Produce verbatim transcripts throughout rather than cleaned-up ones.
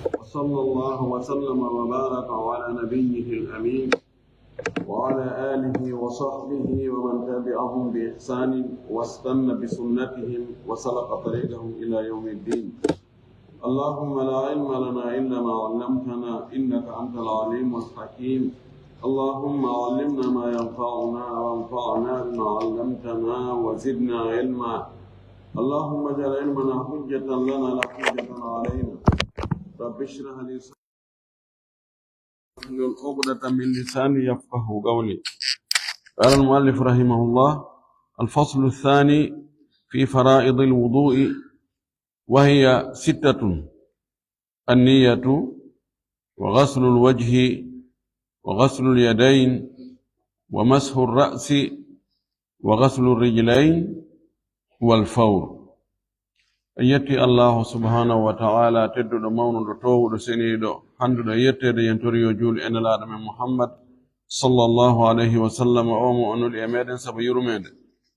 وصلى الله وسلم وبارك على نبيه الأمين وعلى آله وصحبه ومن تبعهم بإحسان واستن بسنتهم وسلك طريقهم إلى يوم الدين. اللهم لا علم لنا إلا ما علمتنا إنك أنت العليم الحكيم. اللهم علمنا ما ينفعنا وانفعنا بما علمتنا وزدنا علما. اللهم اجعل علمنا حجة لنا لا حجة علينا. رب اشرح لي صدري واحلل عقدة من لساني يفقه قولي. قال المؤلف رحمه الله: الفصل الثاني في فرائض الوضوء، وهي ستة: النية، وغسل الوجه، وغسل اليدين، ومسح الرأس، وغسل الرجلين، والفور. En yetti Allahu subhanahu wa ta'ala, tedduɗo, mawnuɗo, toowuɗo, seniiɗo, handuɗo e yetteede, yen tori yo juul e Nelaaɗo men Muhammad sallallahu alayhi wa sallam, o mo o nuli e meɗen sabu yurmeende.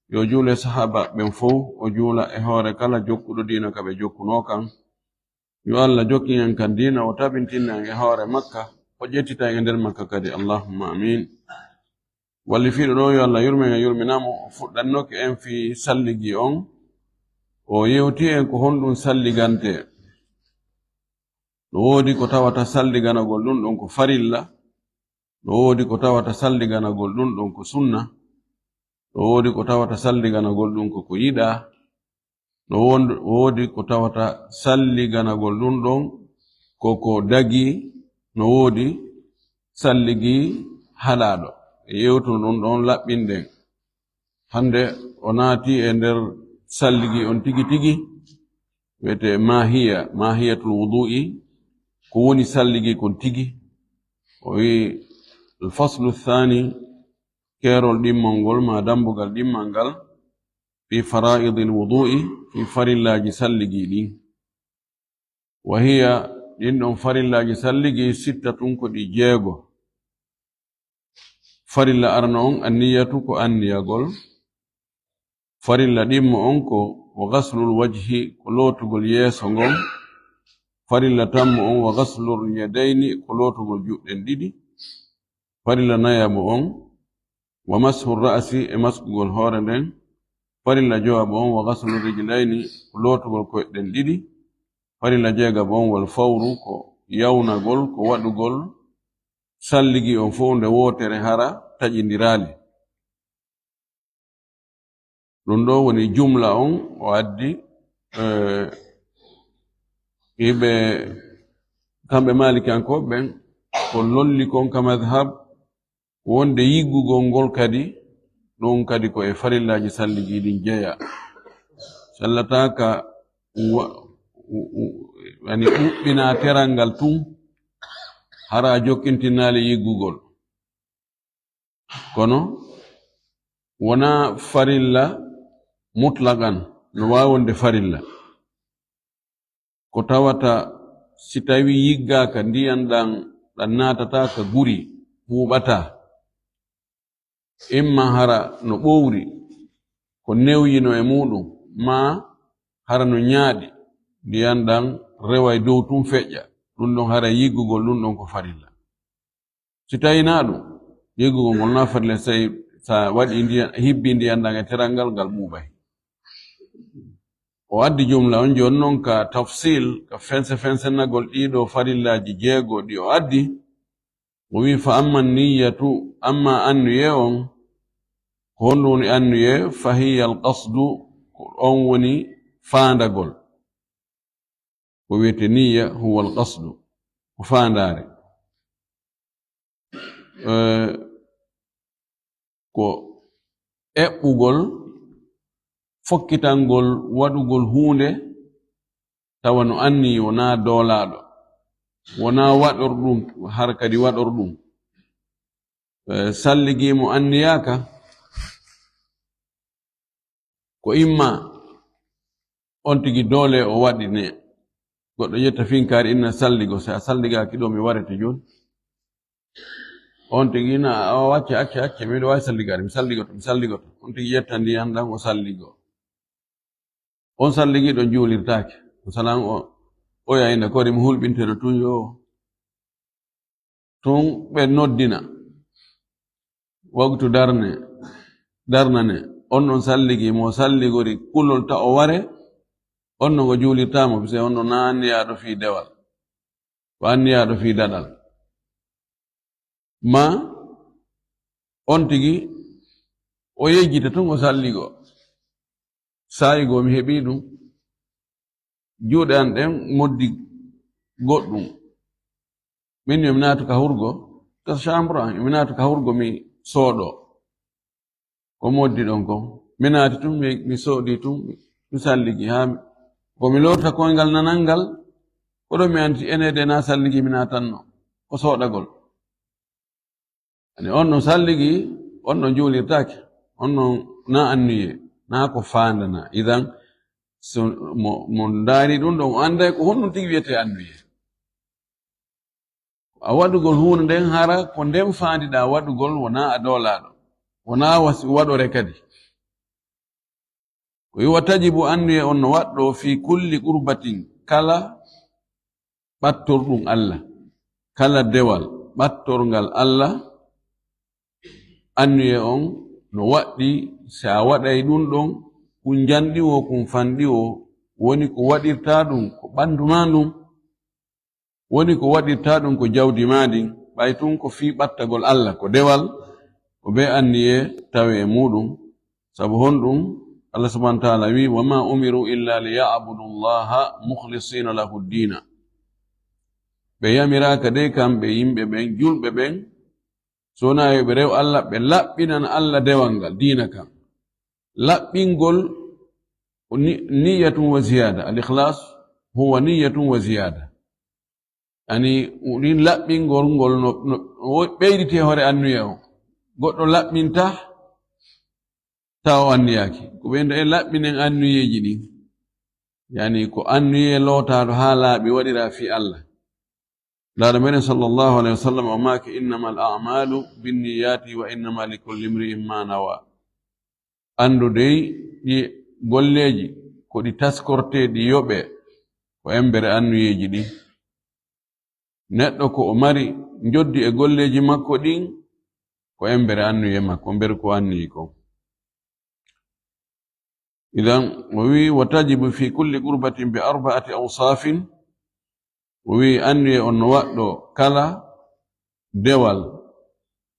Yo juul e sahaaba ɓen fow, o juula e hoore kala jokkuɗo diina ka ɓe jokkunoo kan. Yo Allah jokkin en kan diina, o tabintinna en e hoore makka, o ƴettita en e nder makka kadi. Allahumma amin. Wallifiiɗo ɗo, yo Allah yurmen e yurminamo, o fuɗɗannoke en fii salligi on, o yewti en ko honɗum salligante. No woodi ko tawata salliganagol ɗum ɗon ko farilla, no woodi ko tawata salliganagol ɗum ɗon ko sunna, no woodi ko tawata salliganagol ɗum ko ko yiɗaa, no won-, woodi ko tawata salliganagol ɗum ɗon ko ko dagi, no woodi salligi haɗaaɗo. E yewtuno ɗum ɗon laɓɓinɗen. Hannde o naati e nder salligi on tigi tigi, wiyetee maahiya, maahiyatul wudu'i, ko woni salligi kon tigi. O wi'i, al faslu thani, keerol ɗimmal ngol, ma dambugal ɗimmal ngal, fi fara'idil wudu'i, fi farillaaji salligi ɗin. Wa hiya, ɗin ɗon farillaaji salligi, sittatun, ko ɗi jeego. Farilla arano on, anniyatu, ko anniyagol. Farilla ɗimmo on ko, wa ghaslul wajhi, ko lootugol yeeso ngon. Farilla tammo on, wa ghaslul yadayni, ko lootugol juɗɗen ɗiɗi. Farilla nayamo on, wa mashu ra'si, e maskugol hoore nden. Farilla jowaɓo on, wa ghaslu rijlayni, ko lootugol koyɗen ɗiɗi. Farilla jeegaɓo on, wal fawru, ko yawnagol, ko waɗugol salligi on fow nde wootere hara taƴindiraali. Ɗum ɗo woni jumla on o addi, eh, hiɓe, kamɓe Maalikankoɓe ɓen, ko lolli kon ka madhab, wonde yiggugol ngol kadi, ɗum kadi ko e farillaaji salligi ɗin jeya. Sallataaka wa-, u-, u-, yani ɓuɓɓina teral ngal tun, hara jokkintinaali yiggugol. Kono wonaa farilla mutlaqan, no waawi wonde farilla. Ko tawata si tawii yiggaaka, ndiyan ɗan, ɗan naatataa ka guri, ɓuuɓataa. Imma hara no ɓowri, ko newyino e muuɗum, maa hara no ñaaɗi, ndiyan ɗan reway dow tun feƴƴa. Ɗum ɗon haray yiggugol ɗum ɗon ko farilla. Si tawii naa ɗum, yiggugol ngol naa farilla, sey sa waɗi ndiyan, hibbi ndiyan ɗan e teral ngal, ngal ɓuuɓay. O addi jumla on jooni non ka tafsil, ka fense fensenagol ɗiɗo farillaaji jeego ɗi o addi. O wi'i, fa amma niyyatu, amma annuye on, ko honɗum woni annuye? Fa hiya al qasdu, ko on woni faandagol. Ko wiyetee niyya, huwa al qasdu, ko faandaare. Eh, ko eɓɓugol, fokkitangol, waɗugol huunde, tawa no anni wonaa doolaaɗo, wonaa waɗor ɗum, har kadi waɗor ɗum. Eh, salligi mo anniyaaka, ko imma on tigi doole o waɗi ne. Goɗɗo ƴetta finkaari inna salligo, si a salligaaki ɗo mi warete jooni. On tigi na a wacce, acce, acce, miɗo waawi salligaade, mi salligoto, mi salligoto. On tigi ƴetta ndiyan ɗan o salligo. On salligiiɗo juulirtaake. Masalan, o, Oya ina kori mi hulɓinteno tun yo. Tun ɓe noddina. Waktu darne, darnane, on ɗon salligi mo salligori kulol ta o ware, on ɗon o juulirtaamo, parce que on ɗon na anniyaaɗo fii dewal, ko anniyaaɗo fii daɗal. Ma on tigi o yejjita tun o salligo. Saa'i goo mi heɓii ɗun. Juuɗe an ɗen moddi goɗɗun. Min yo mi naatu ka hurgo, ka chambre an, yo mi naatu ka hurgo mi sooɗo. Ko moddi ɗon kon. Mi naati tun, mi, mi sooɗi tun, mi salligi haa mi, ko mi lorta koyngal nanal ngal, ko ɗon mi anti eneede na salligi mi naatanno. Ko sooɗagol. Ani on no salligi, on no juulirtaake, on no na annuye, na ko faandana. Idan, so mo, mo ndaari ɗun ɗon, o annday ko honɗun tigi wiyetee annuye. A waɗugol huunde nden hara ko nden faandiɗaa waɗugol, wonaa a doolaaɗo, wonaa wasi waɗore kadi. Ko iwa tajibu annuye on no waɗɗo fii kulli qurbatin, kala ɓattorɗum Alla, kala dewal ɓattorngal Alla, annuye on no waɗɗi, si a waɗay ɗun ɗon, kun janɗi wo, kun fanɗi wo, woni ko waɗirtaa ɗun ko ɓandu maa ndun. Woni ko waɗirtaa ɗun ko jawdi maa ndin, ɓay tun ko fii ɓattagol Alla, ko dewal, ko bee anniye tawe e muuɗum. Sabu honɗum? Allah subhanahu wa ta'ala wi'i, "Wa ma umiru illa li ya'budu Allaha mukhlisina lahu ddina." Ɓe yamiraaka dey kamɓe yimɓe ɓen, julɓe ɓen, so wonaa yo ɓe rew Alla, ɓe laɓɓinana Alla dewal ngal, diina kan. Laɓɓingol ko ni-, niyyatun wa ziyada. Al ikhlas huwa niyyatun wa ziyada. Ani, ɗin laɓɓingol ngol no, no, no ɓeyditi e hoore annuye on. Goɗɗo laɓɓinta, tawa o anniyaaki. Ko ɓe wi'ata en laɓɓinen annuyeeji ɗin. Yani, ko annuye lootaaɗo haa laaɓi waɗiraa fii Alla. Laaɗo meɗen sallallahu alayhi wa sallam o maaki, "Innama al a'malu binniyati wa innama li kulli imri'in ma nawa." Anndu dey ɗi golleeji ko ɗi taskortee, ɗi yoɓee ko embere annuyeeji ɗin. Neɗɗo ko o mari njoddi e golleeji makko ɗin, ko embere annuye makko, embere ko anniyi kon. Idan, o wi'i, "Wa tajibu fi kulli qurbatin bi arba'ati awsafin." O wi'i, annuye on no waɗɗo kala dewal,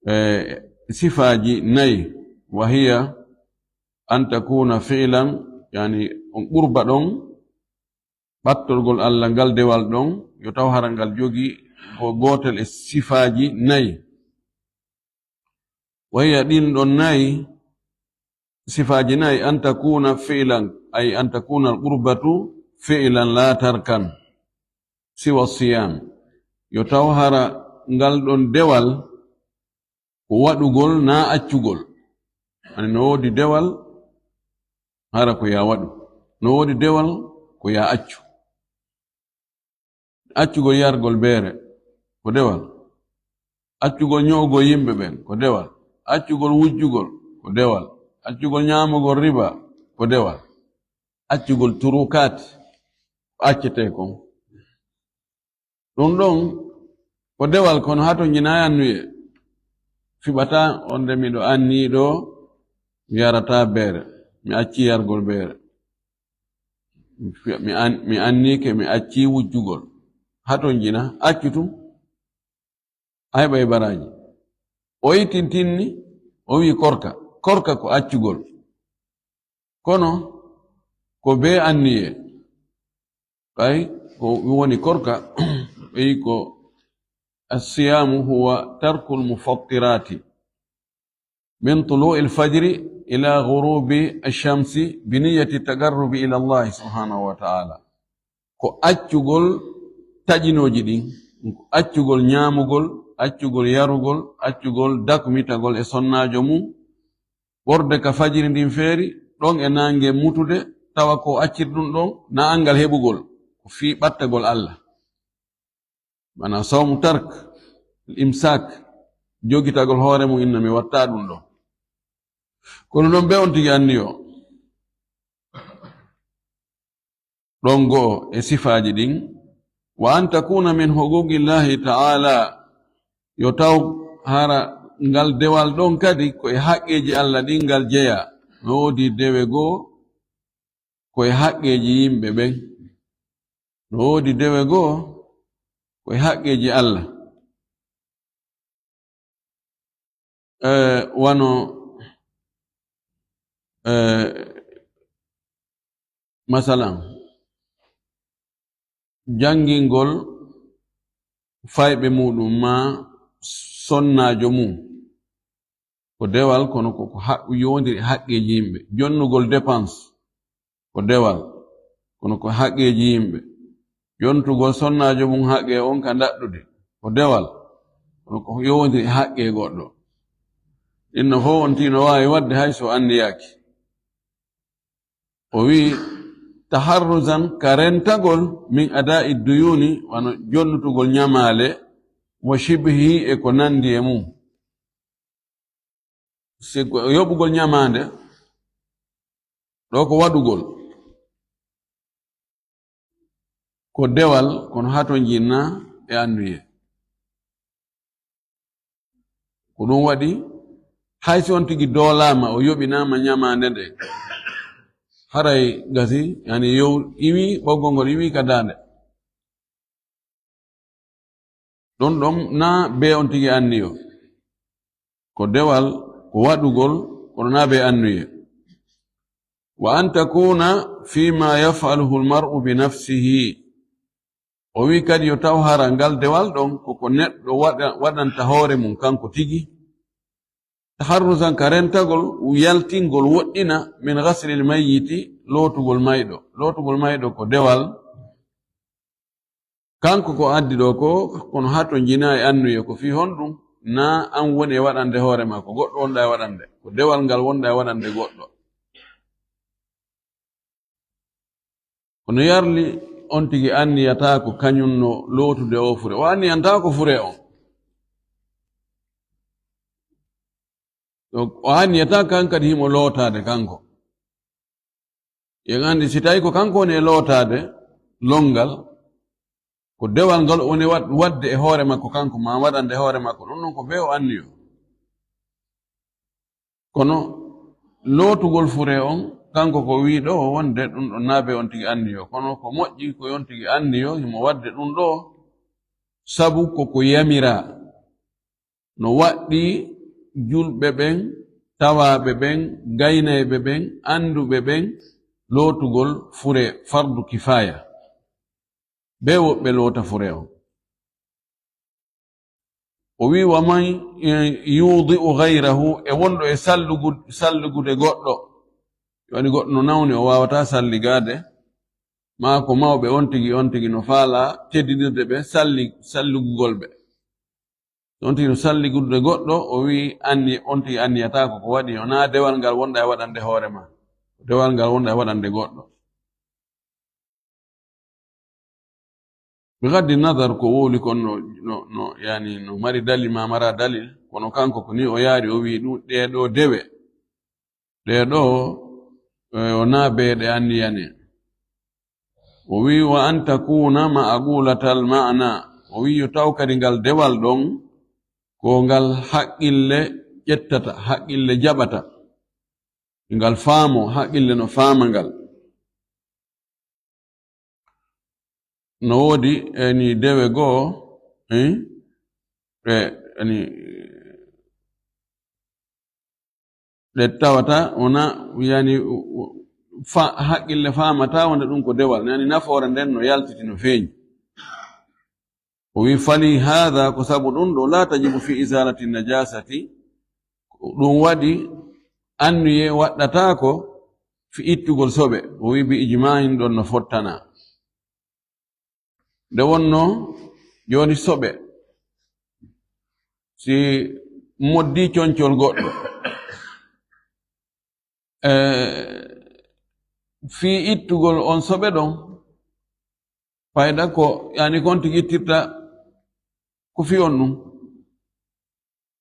eh, sifaaji nayi, wa hiya an takuna fi'lan, yani, on qurba ɗon, ɓattorgol Alla ngal dewal ɗon, yo taw hara ngal jogii ko gootel e sifaaji nayi. Wa hiya ɗin ɗon nayi, sifaaji nayi, an takuna fi'lan, ay an takuna al qurbatu fi'lan la tarkan siwa siyam. Yo taw hara ngal ɗon dewal ko waɗugol, naa accugol. Ani no woodi dewal, hara ko yaa waɗu. No woodi dewal, ko yaa accu. Accugol yargol beere, ko dewal. Accugol ño'ugol yimɓe ɓen, ko dewal. Accugol wujjugol, ko dewal. Accugol ñaamugol riba, ko dewal. Accugol turukaat, ko accetee kon. Ɗun ɗon ko dewal, kono haa to ñinaa annuye. Fiɓataa on de miɗo annii ɗoo, mi yarataa beere, mi accii yargol beere. Mi an-, mi anniike, mi accii wujjugol. Haa to ñinaa, accu tun. A heɓay baraaji. O itintinni, o wi'i korka. Korka ko accugol. Kono ko bee anniye. Ɓay ko woni korka, ɓay ko, "Assiyamu huwa tarkul mufattirati min tulu'il fajri ila ghurubi ash-shamsi bi niyyati taqarrubi ila Allah subhanahu wa ta'ala." Ko accugol taƴinooji ɗin, ko accugol ñaamugol, accugol yarugol, accugol dakmitagol e sonnaajo mum, ɓorde ka fajiri ndin feeri, ɗon e naange mutude, tawa ko accir ɗun ɗon, na anngal heɓugol, ko fii ɓattagol Alla. Maanaa sawmu tark, imsak, jogitagol hoore mum, inna mi wattaa ɗun ɗon. Kono non be on tigi anniyo. Ɗon go'o e sifaaji ɗin, Wa an takuna min huquqillahi ta'ala, yo taw hara ngal dewal ɗon kadi ko e haqqeeji Allah ɗin ngal jeyaa. No woodi dewe goo ko e haqqeeji yimɓe ɓen. No woodi dewe goo ko e haqqeeji Allah. Eh, wano, eh, masalan, janngingol fayɓe muɗum maa sonnaajo mum, ko dewal, kono ko, ko haq-, yowondiri haqqeeji yimɓe. Jonnugol dépense, ko dewal, kono ko haqqeeji yimɓe. Jontugol sonnaajo mum haqqe on ka daɗɗude, ko dewal, kono ko yowondiri haqqe goɗɗo. Inno fof on tino waawi waɗde hay so anndiyaaki. O wi'i, taharruzan, ka rentagol, min adaa'i duyuni, wano jonnutugol ñamaale, wa shibhi, e ko nandi e mum. Si ko yoɓugol ñamaande, ɗo ko waɗugol, ko dewal, kono hato jinna e annuye. Ko ɗum waɗi, hay si on tigi doolaama, o yoɓinaama ñamaande nde, haray gasi, yani yow iwi, ɓoggol ngol iwi ka daande. Ɗon ɗon na be on tigi anniyo. Ko dewal, ko waɗugol, kono na be annuye. Wa an takuna fima yaf'aluhu almar'u bi nafsihi. O wi kadi yo taw hara ngal dewal ɗon ko ko neɗɗo waɗa-, waɗanta hoore mum kanko tigi. Taharrusan ka rentagol, yaltingol, woɗɗina, min ghaslil mayyiti, lootugol mayɗo. Lootugol mayɗo ko dewal. Kanko ko addi ɗo ko, kono hato jina e annuye ko fii honɗum? Na an woni e waɗande hoore ma, ko goɗɗo wonɗa e waɗande. Ko dewal ngal wonɗa e waɗande goɗɗo. Kono yarli on tigi anniyata ko kañum no lootude o fure. O anniyantaa ko fure on. Donc, o anniyata kan kadi himo lootaade kanko. Yen anndi si tawi ko kanko woni e lootaade lonngal, ko dewal ngal woni wad-, waɗde e hoore makko kanko, ma waɗande hoore makko, ɗum ɗon ko be o anniyo. Kono lootugol fure on, kanko ko wiiɗo wonde ɗum ɗon na be on tigi anniyo. Kono ko moƴƴi ko on tigi anniyo, himo waɗde ɗum ɗo, sabu ko ko yamiraa. No waɗɗii julɓe ɓen, tawaaɓe ɓen, gaynayɓe ɓen, annduɓe ɓen, lootugol fure fardu kifaaya. Be woɓɓe loota fure on. O wi, "Wa man, eh, yudi'u ghayrahu", e wonɗo e sallugu-, sallugude goɗɗo. Woni goɗɗo no nawni, o waawataa salligaade. Maa ko mawɓe on tigi, on tigi no faalaa teddinirde ɓe, salli-, sallugugol ɓe. On tigi no salligude goɗɗo, o wi anni-, on tigi anniyataako ko waɗi, wonaa dewal ngal wonɗa e waɗande hoore ma. Dewal ngal wonɗa e waɗande goɗɗo. Bi gaddi nadar ko wowli kon no, no, no, yani, no mari dalil ma mara dalil, kono kanko ko ni o yaari, o wi ɗum, ɗee ɗoo dewe. Ɗee ɗoo, eh, o naa be ɗe anniyane. O wi, "Wa an takuna ma'qulatal ma'na." O wi, yo taw kadi ngal dewal ɗon, ko ngal haqqille ƴettata, haqqille jaɓata. Ngal faamo, haqqille no faama ngal. No woodi, eni, dewe goo, eh, ɗe, eni, ɗe tawata wona, yani, fa-, haqqille faamata wonde ɗum ko dewal. Yani nafoore nden no yaltiti, no feeñi. O wi, "Fali haada, ko sabu ɗum ɗo, la tajibu fi izalati najasati." Ɗum waɗi annuye waɗɗataako fi ittugol soɓe. O wi, "Bi ijma'in, ɗon no fottana." Nde wonno jooni soɓe, si moddi concol goɗɗo, eh, fii ittugol on soɓe ɗon, fayda ko, yani, kon tigi ittirta ko fii on ɗum.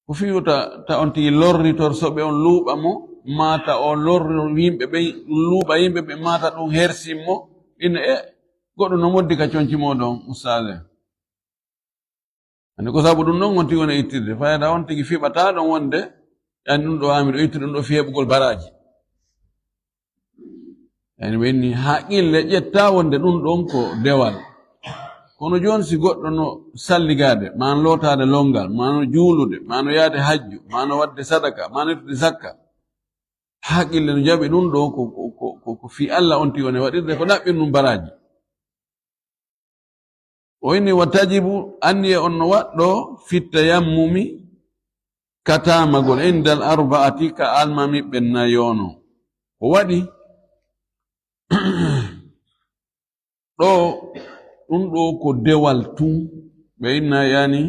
Ko fii ta, ta on tigi lorritor soɓe on luuɓa mo, maa ta on lorritor yimɓe ɓe, luuɓa yimɓe ɓe, maa ta ɗum hersin mo, ina e Goɗɗo no moddi ka conci mooɗon, ustaade. Ani ko sabu ɗum ɗon on tigi woni ittirde. Fayda on tigi fiɓata ɗon wonde, yani ɗum ɗo ami ɗo ittude ɗum ɗo fi heɓugol baraaji. Yani ɓe inni haqqille ƴetta wonde ɗum ɗon ko dewal. Kono jooni si goɗɗo no salligaade, maa no lootaade longal, maa no juulude, maa no yaade hajju, maa no waɗde sadaka, maa no ittude zakka. Haqqille no jaɓi ɗum ɗo ko, ko, ko, ko, ko fii Alla on tigi woni waɗirde ko ɗaɓɓir ɗum baraaji. O inni wa tajibu, anniya on no waɗɗo fitta yammumi ka taamagol indal arba'ati ka almami ɓen nayono. Ko waɗi ɗo, ɗum ɗo ko dewal tun, ɓe inna yani,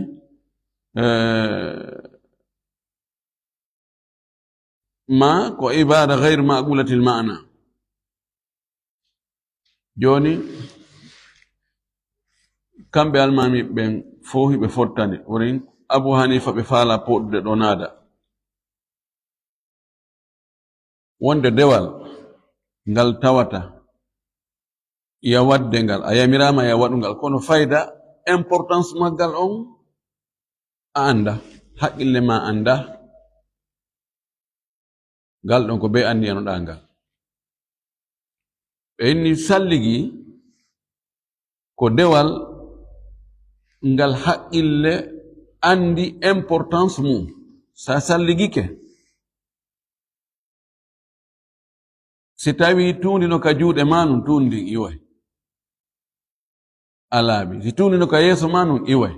eh, ma ko ibada gayr maqulatil maana. Jooni, kamɓe almaami ɓen fow hiɓe fottani. Wurin Abu Hanifa ɓe faala poɗude ɗo naada. Wonde dewal ngal tawata ya waɗde ngal, a yamiraama ya waɗu ngal, kono fayda importance maggal on a annda, haqqille ma annda. Ngal ɗon ko bee anndiyanoɗaa ngal. Ɓe inni salligi ko dewal ngal haqqille anndi importance mum. Sa salligike, si tawi tuundi no ka juuɗe ma nun, tuundi ndin iway. A laaɓi. Si tuundi no ka yeeso ma nun, iway.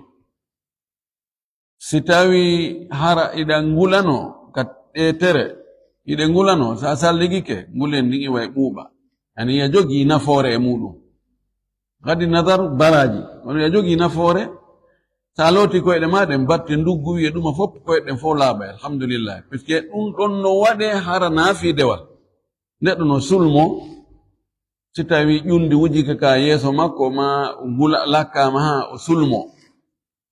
Si tawi hara iɗa ngulano ka ɗee tere, iɗe ngulano, sa salligike, ngulen ndin iway ɓuuɓa. Yani ya jogii nafoore e muɗum. Kadi nadar baraaji, kono ya jogii nafoore, sa looti koyɗe ma ɗen batte nduggu wi'e ɗuma fof, koyɗe ɗen fof laaɓay, alhamdulillah. Puisque ɗum ɗon no waɗe hara naafi dewal. Neɗɗo no sulmo, si tawi ƴundi wujike ka yeeso makko, ma ngula lakkaama ha o sulmo.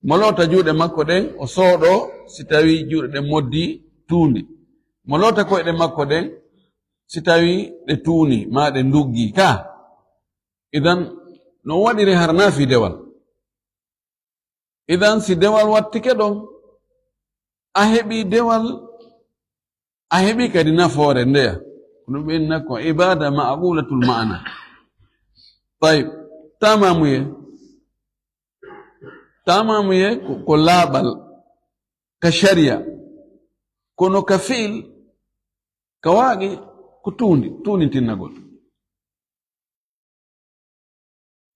Mo loota juuɗe makko ɗen, o sooɗo, si tawi juuɗe ɗen moddi tuundi. Mo loota koyɗe makko ɗen, si tawi ɗe tuuni, ma ɗe nduggi ka. Idan, no waɗiri har naafi dewal. Idan, si dewal wattike ɗon, a heɓi dewal, a heɓi kadi nafoore ndeya. Ko ɗum ɓe inna ko ibada ma'qulatul ma'ana. Tayib, tamamuye. Tamamuye ko, ko laaɓal, ka sharia. Kono ka fi'il, ka waaɗi ko tuundi, tuunintinnagol.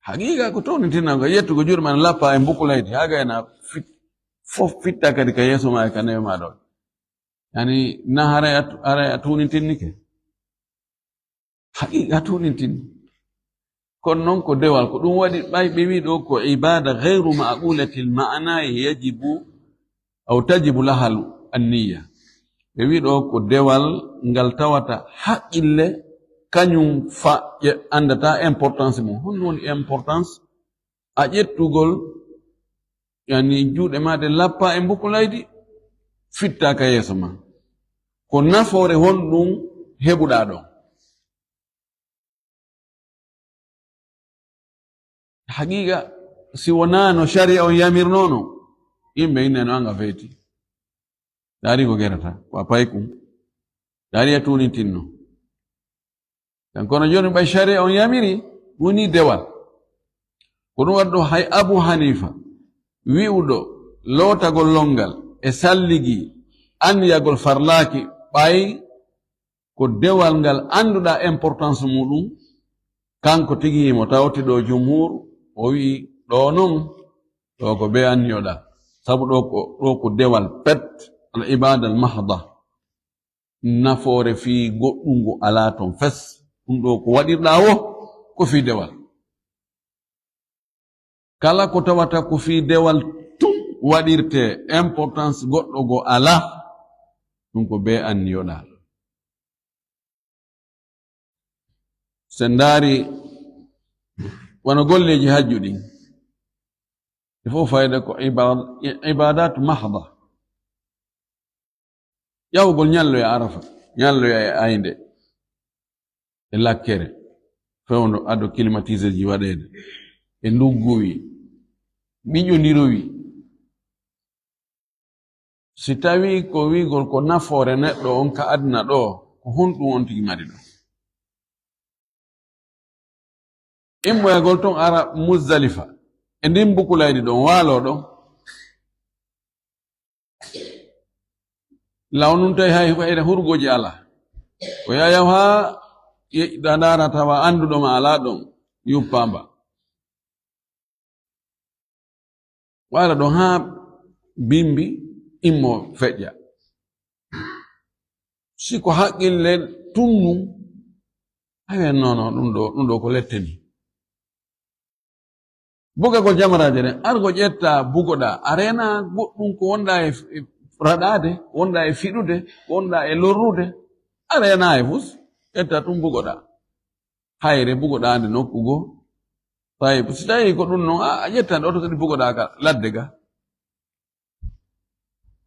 Haqiqa ko tuunintinnagol, yettugo juuɗe ma lappa e mbukulaydi, haa gayna fit-, fof fitta kadi ka yeeso ma e ka newe ma ɗon. Yani, na haray a tu-, haray a tuunintinnike. Haqiqa a tuunintinni. Kono non ko dewal, ko ɗum waɗi ɓay ɓe wi ɗo ko ibada ghayru ma'qulatil ma'ana yajibu aw tajibu lahal anniya. Ɓe wi ɗo ko dewal ngal tawata haqqille kañum fa ƴe andata importance mum. Honno woni importance? A ƴettugol, yani, juuɗe ma ɗe lappa e mbukulaydi, fitta ka yeeso ma. Ko nafoore honɗum heɓuɗa ɗon? Haqiqa, si wonaa no sharia on yamirnono, yimɓe inneno anga feeti. Daari ko gerata, ko a paykum. Daari a tuunintinno. Kan kono jooni ɓay sharia on yamiri, woni dewal. Ko ɗum waɗi ɗo hay Abu Hanifa, wi'uɗo lootagol longal e salligi anniyagol farlaaki ɓay ko dewal ngal annduɗaa importance muɗum, kanko tigi himo tawti ɗo jumhur, o wi'i ɗo non, ɗo ko be anniyoɗaa. Sabu ɗo ko, ɗo ko dewal pet, al ibada al mahda. Nafoore fii goɗɗum ngo alaa ton fes. Ɗum ɗo ko waɗirɗaa wo, ko fii dewal. Kala ko tawata ko fii dewal tun waɗirte, importance goɗɗo go alaa, ɗum ko be anniyoɗaa. Se ndaari wano golleeji hajju ɗin, il faut fayda ko ibad-, ibadat mahda. Yahugol ñalloya Arafa, ñalloya e aynde, e lakkere. fewndo ado climatiseur ji waɗeede, ɓe nduggowi, miƴondirowi. Si tawii ko wi'ugol ko nafoore neɗɗo on ka aduna ɗoo, ko honɗum on tigi mari ɗon? Immoyagol ton ara Muzdalifa, e ndin bukulaydi ɗon, waaloo ɗon. Law nun tawi hay, hay hurgooji alaa. Ko yayaw haa ye-, da-, ndaara tawa annduɗo ma alaa ɗon, yuppaa mba. Waala ɗon haa bimbi immo feƴƴa. Si ko haqqille tun nun, awe, non, non, ɗum ɗo, ɗum ɗo ko lette ni. Bugagol jamaraaje ɗen, argo ƴetta bugoɗaa, a reena goɗɗum ko wonɗaa e, e raɗaade, wonɗaa e fiɗude, wonɗaa e lorrude, a reena e fus, ƴetta ɗum bugoɗaa. Hayre bugoɗaa nde nokku goo. Tawi, si tawi ko ɗum non, a, a ƴettan ɗo to kadi bugoɗaa ka ladde ga.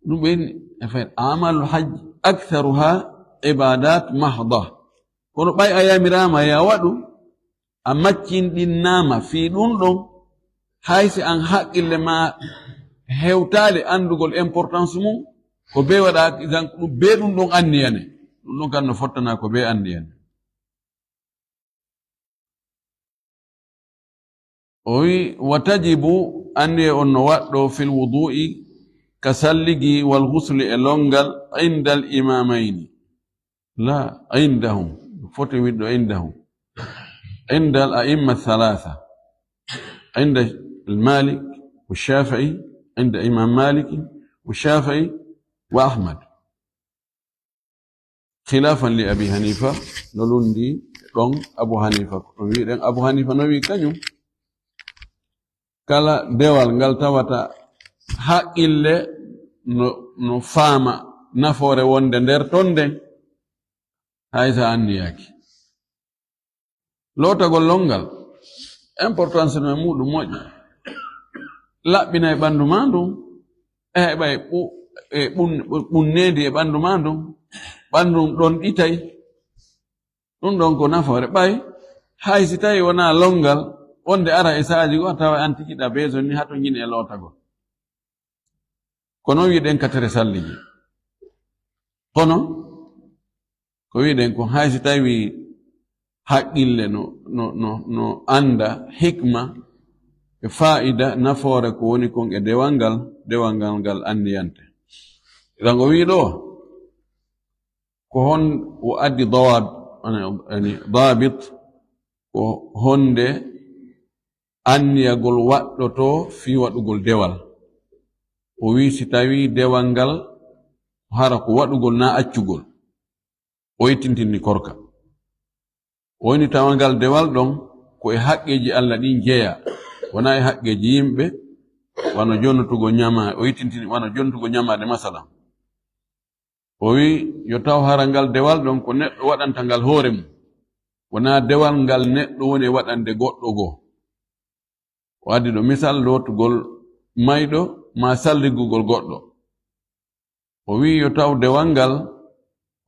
Ɗum ɓen, en fait, amalul hajj aktharuha ibadat mahda. Kono ɓay a yamiraama ya waɗu, a maccinɗinnaama fii ɗum ɗon, hay si an haqqille ma hewtaali anndugol importance mum, ko bee waɗa, idan ɗum bee ɗum ɗon anniyane. Ɗum ɗon kan no fottana ko bee anniyane. O wi, wa tajibu, anniye on no waɗɗo, fil wudu'i, ka salligi, wal ghusli, e longal, indal imamayni. La, indahum. Foti wiɗɗo indahum. Indal a'imma thalatha. Inda Malik, wa Shafi'i, inda Imam Malik, wa Shafi'i, wa Ahmad. Khilafan li Abi Hanifa, no lundi ɗon Abu Hanifa. Ko ɗum wi'ɗen Abu Hanifa no wi'i kañum, kala dewal ngal tawata haqqille no, no faama nafoore wonde nder ton nden, hay sa anniyaaki. Lootagol longal, importance no e muɗum moƴƴi. Laɓɓinay ɓandu maa ndun, e heɓay ɓu-, e ɓun-, ɓunneendi e ɓandu maa ndun, ɓandu ndun ɗon ɗitay. Ɗum ɗon ko nafoore. Ɓay, hay si tawi wonaa longal, wonde ara e saaji goo, tawa an tigi ɗa besoin ni hato ñin e lootagol. Kono wi'ɗen ka tere salligi. Kono, ko wi'ɗen ko hay si tawi haqqille no, no, no, no annda hikma e faa'ida nafoore ko woni kon e dewal ngal, dewal ngal ngal anniyante. Idan o wi'i ɗoo, ko hon o addi dawab-, yani, daabit, ko honde anniyagol waɗɗotoo fii waɗugol dewal. O wi'i, si tawii dewal ngal hara ko waɗugol naa accugol, o ittintinni korka. O woni tawa ngal dewal ɗon ko e haqqeeji Alla ɗin jeyaa, wonaa e haqqeeji yimɓe, wano jonnutugo ñama-, o ittintini wano jonnutugo ñamaade masalan. O wi'i, yo taw hara ngal dewal ɗon ko neɗɗo waɗanta ngal hoore mum, wonaa dewal ngal neɗɗo woni e waɗande goɗɗo goo. O addi ɗo misal lootugol mayɗo maa salligugol goɗɗo. O wi'i, yo taw dewal ngal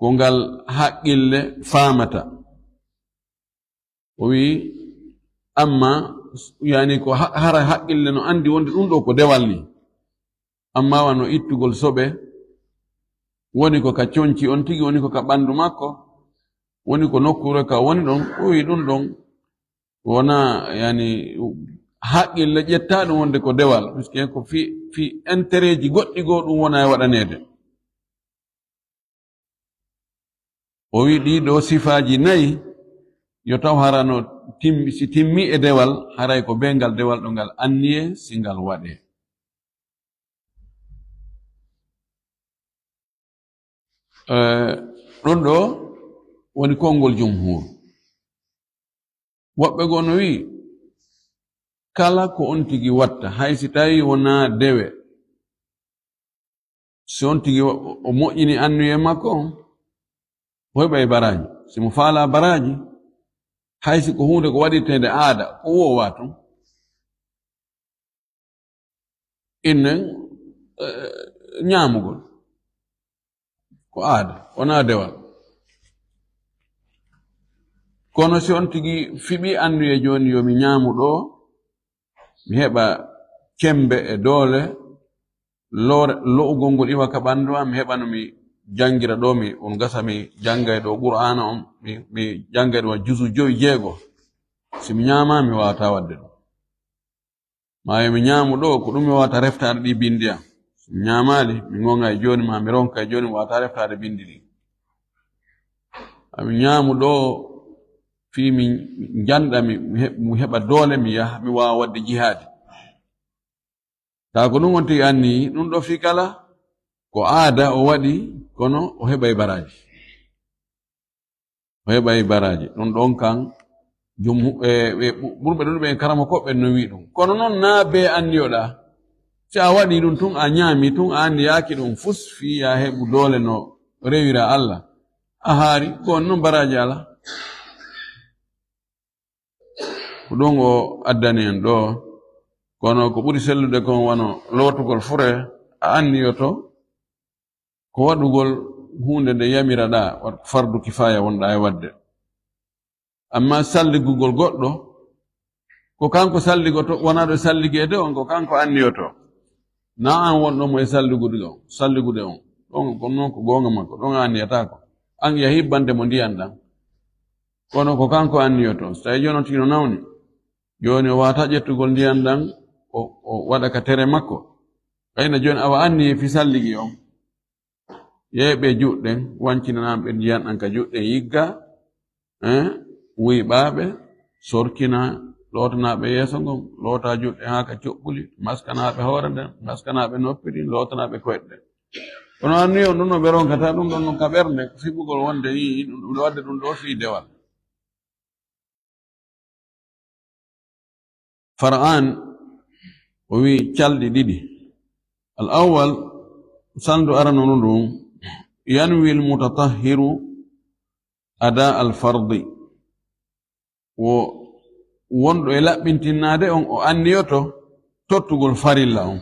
ko ngal haqqille faamata. O wi'i, amma, yani, ko ha-, hara haqqille no anndi wonde ɗum ɗo ko dewal ni. Amma wano ittugol soɓe, woni ko ka conci on tigi, woni ko ka ɓandu makko, woni ko nokkuure ka woni ɗon, o wi'i ɗum ɗon wona, yani, haqqille ƴetta ɗum wonde ko dewal, puisque ko fi, fi intérêt ji goɗɗi goo ɗum wona e waɗaneede. O wi'i ɗii ɗoo sifaaji nayi, yo taw hara no timmi, si timmi e dewal, haray ko bee ngal dewal ɗo ngal anniyee si ngal waɗee. Eh, ɗum ɗoo woni konngol jumhuur. Woɓɓe goo no wi'i, kala ko on tigi watta, hay si tawii wonaa dewe, si on tigi o, o moƴƴini anniyee makko on, o heɓay baraaji. Si mo faalaa baraaji, hay si ko huunde ko waɗirteende aada, ko woowaa tun. Innen, eh, ñaamugol. Ko aada, wonaa dewal. Kono si on tigi fiɓi annuye jooni, yo mi ñaamu ɗo, mi heɓa cembe e doole, loore, lo'ugol ngol iwa ka ɓanndu am, mi heɓa no mi janngira ɗo, mi, on gasa mi janngay ɗo Qur'aana on, mi, mi janngay ɗo juzu jowi jeego. Si mi ñaama, mi waawataa waɗde ɗum. Maa yo mi ñaamu ɗo, ko ɗum mi waawata reftaade ɗi binndi am. Si mi ñaamaali, mi ŋoŋa e jooni, maa mi ronka e jooni, mi waawataa reftaade binndi ɗi. Maa mi ñaamu ɗo, fii mi njanɗa, mi, mi he-, mi heɓa doole, mi yaha, mi waawa waɗde jihaadi. Taa ko ɗum on tigi anni, ɗum ɗo fii kala, ko aada o waɗi, kono o heɓay baraaji. O heɓay baraaji. Ɗum ɗon kan, jumhu-, e, e ɓu-, ɓurɓe ɗuuɗuɓe en karamokooɓe no wi'i ɗum. Kono noon, naa bee anniyoɗaa. Si a waɗi ɗum tun, a ñaami tun, a anniyaaki ɗum fus, fii a heɓu doole no rewira Alla. A haari, ko on noon baraaji alaa. Ko ɗum o addani en ɗo. Kono ko ɓuri sellude kon wano lootugol fure, a anniyoto ko waɗugol huunde nde yamiraɗaa, wat-, fardu kifaaya wonɗaa e waɗde. Amma salligugol goɗɗo, ko kanko salligoto, wonaa ɗo salligeede on, ko kanko anniyoto. Naa an wonɗo mo e salligude on, salligude on. Ɗon, ko noon ko goonga makko, ɗon a anniyataako. An ya hibbante mo ndiyan ɗan. Kono ko kanko anniyoto. So tawi jooni on tigi no nawni, jooni o waata ƴettugol ndiyan ɗan, o, o waɗa ka tere makko. Ɓayna jooni awa anniye fi salligi on. Yeeɓe juuɗe ɗen, wancinanaa ɓe ndiyan ɗan ka juuɗe ɗen yigga, eh, wuyɓaa ɓe, sorkinaa, lootanaa ɓe yeeso ngon, lootaa juuɗe ɗen haa ka coɓɓuli, maskanaa ɓe hoore nden, maskanaa ɓe noppi ɗin, lootanaa ɓe koyɗe ɗen. Kono anniye on ɗum no ɓe ronkata ɗum ɗon non ka ɓernde, ko fiɓugol wonde yii, ɗum, ɗum ɗo waɗde ɗum ɗo fii dewal. Far'aan, o wi'i calɗi ɗiɗi. Al awwal, salndu arano ɗum, yanwi al mutatahhiru ada al fardi. Wo wonɗo e laɓɓintinnaade on, o anniyoto tottugol farilla on.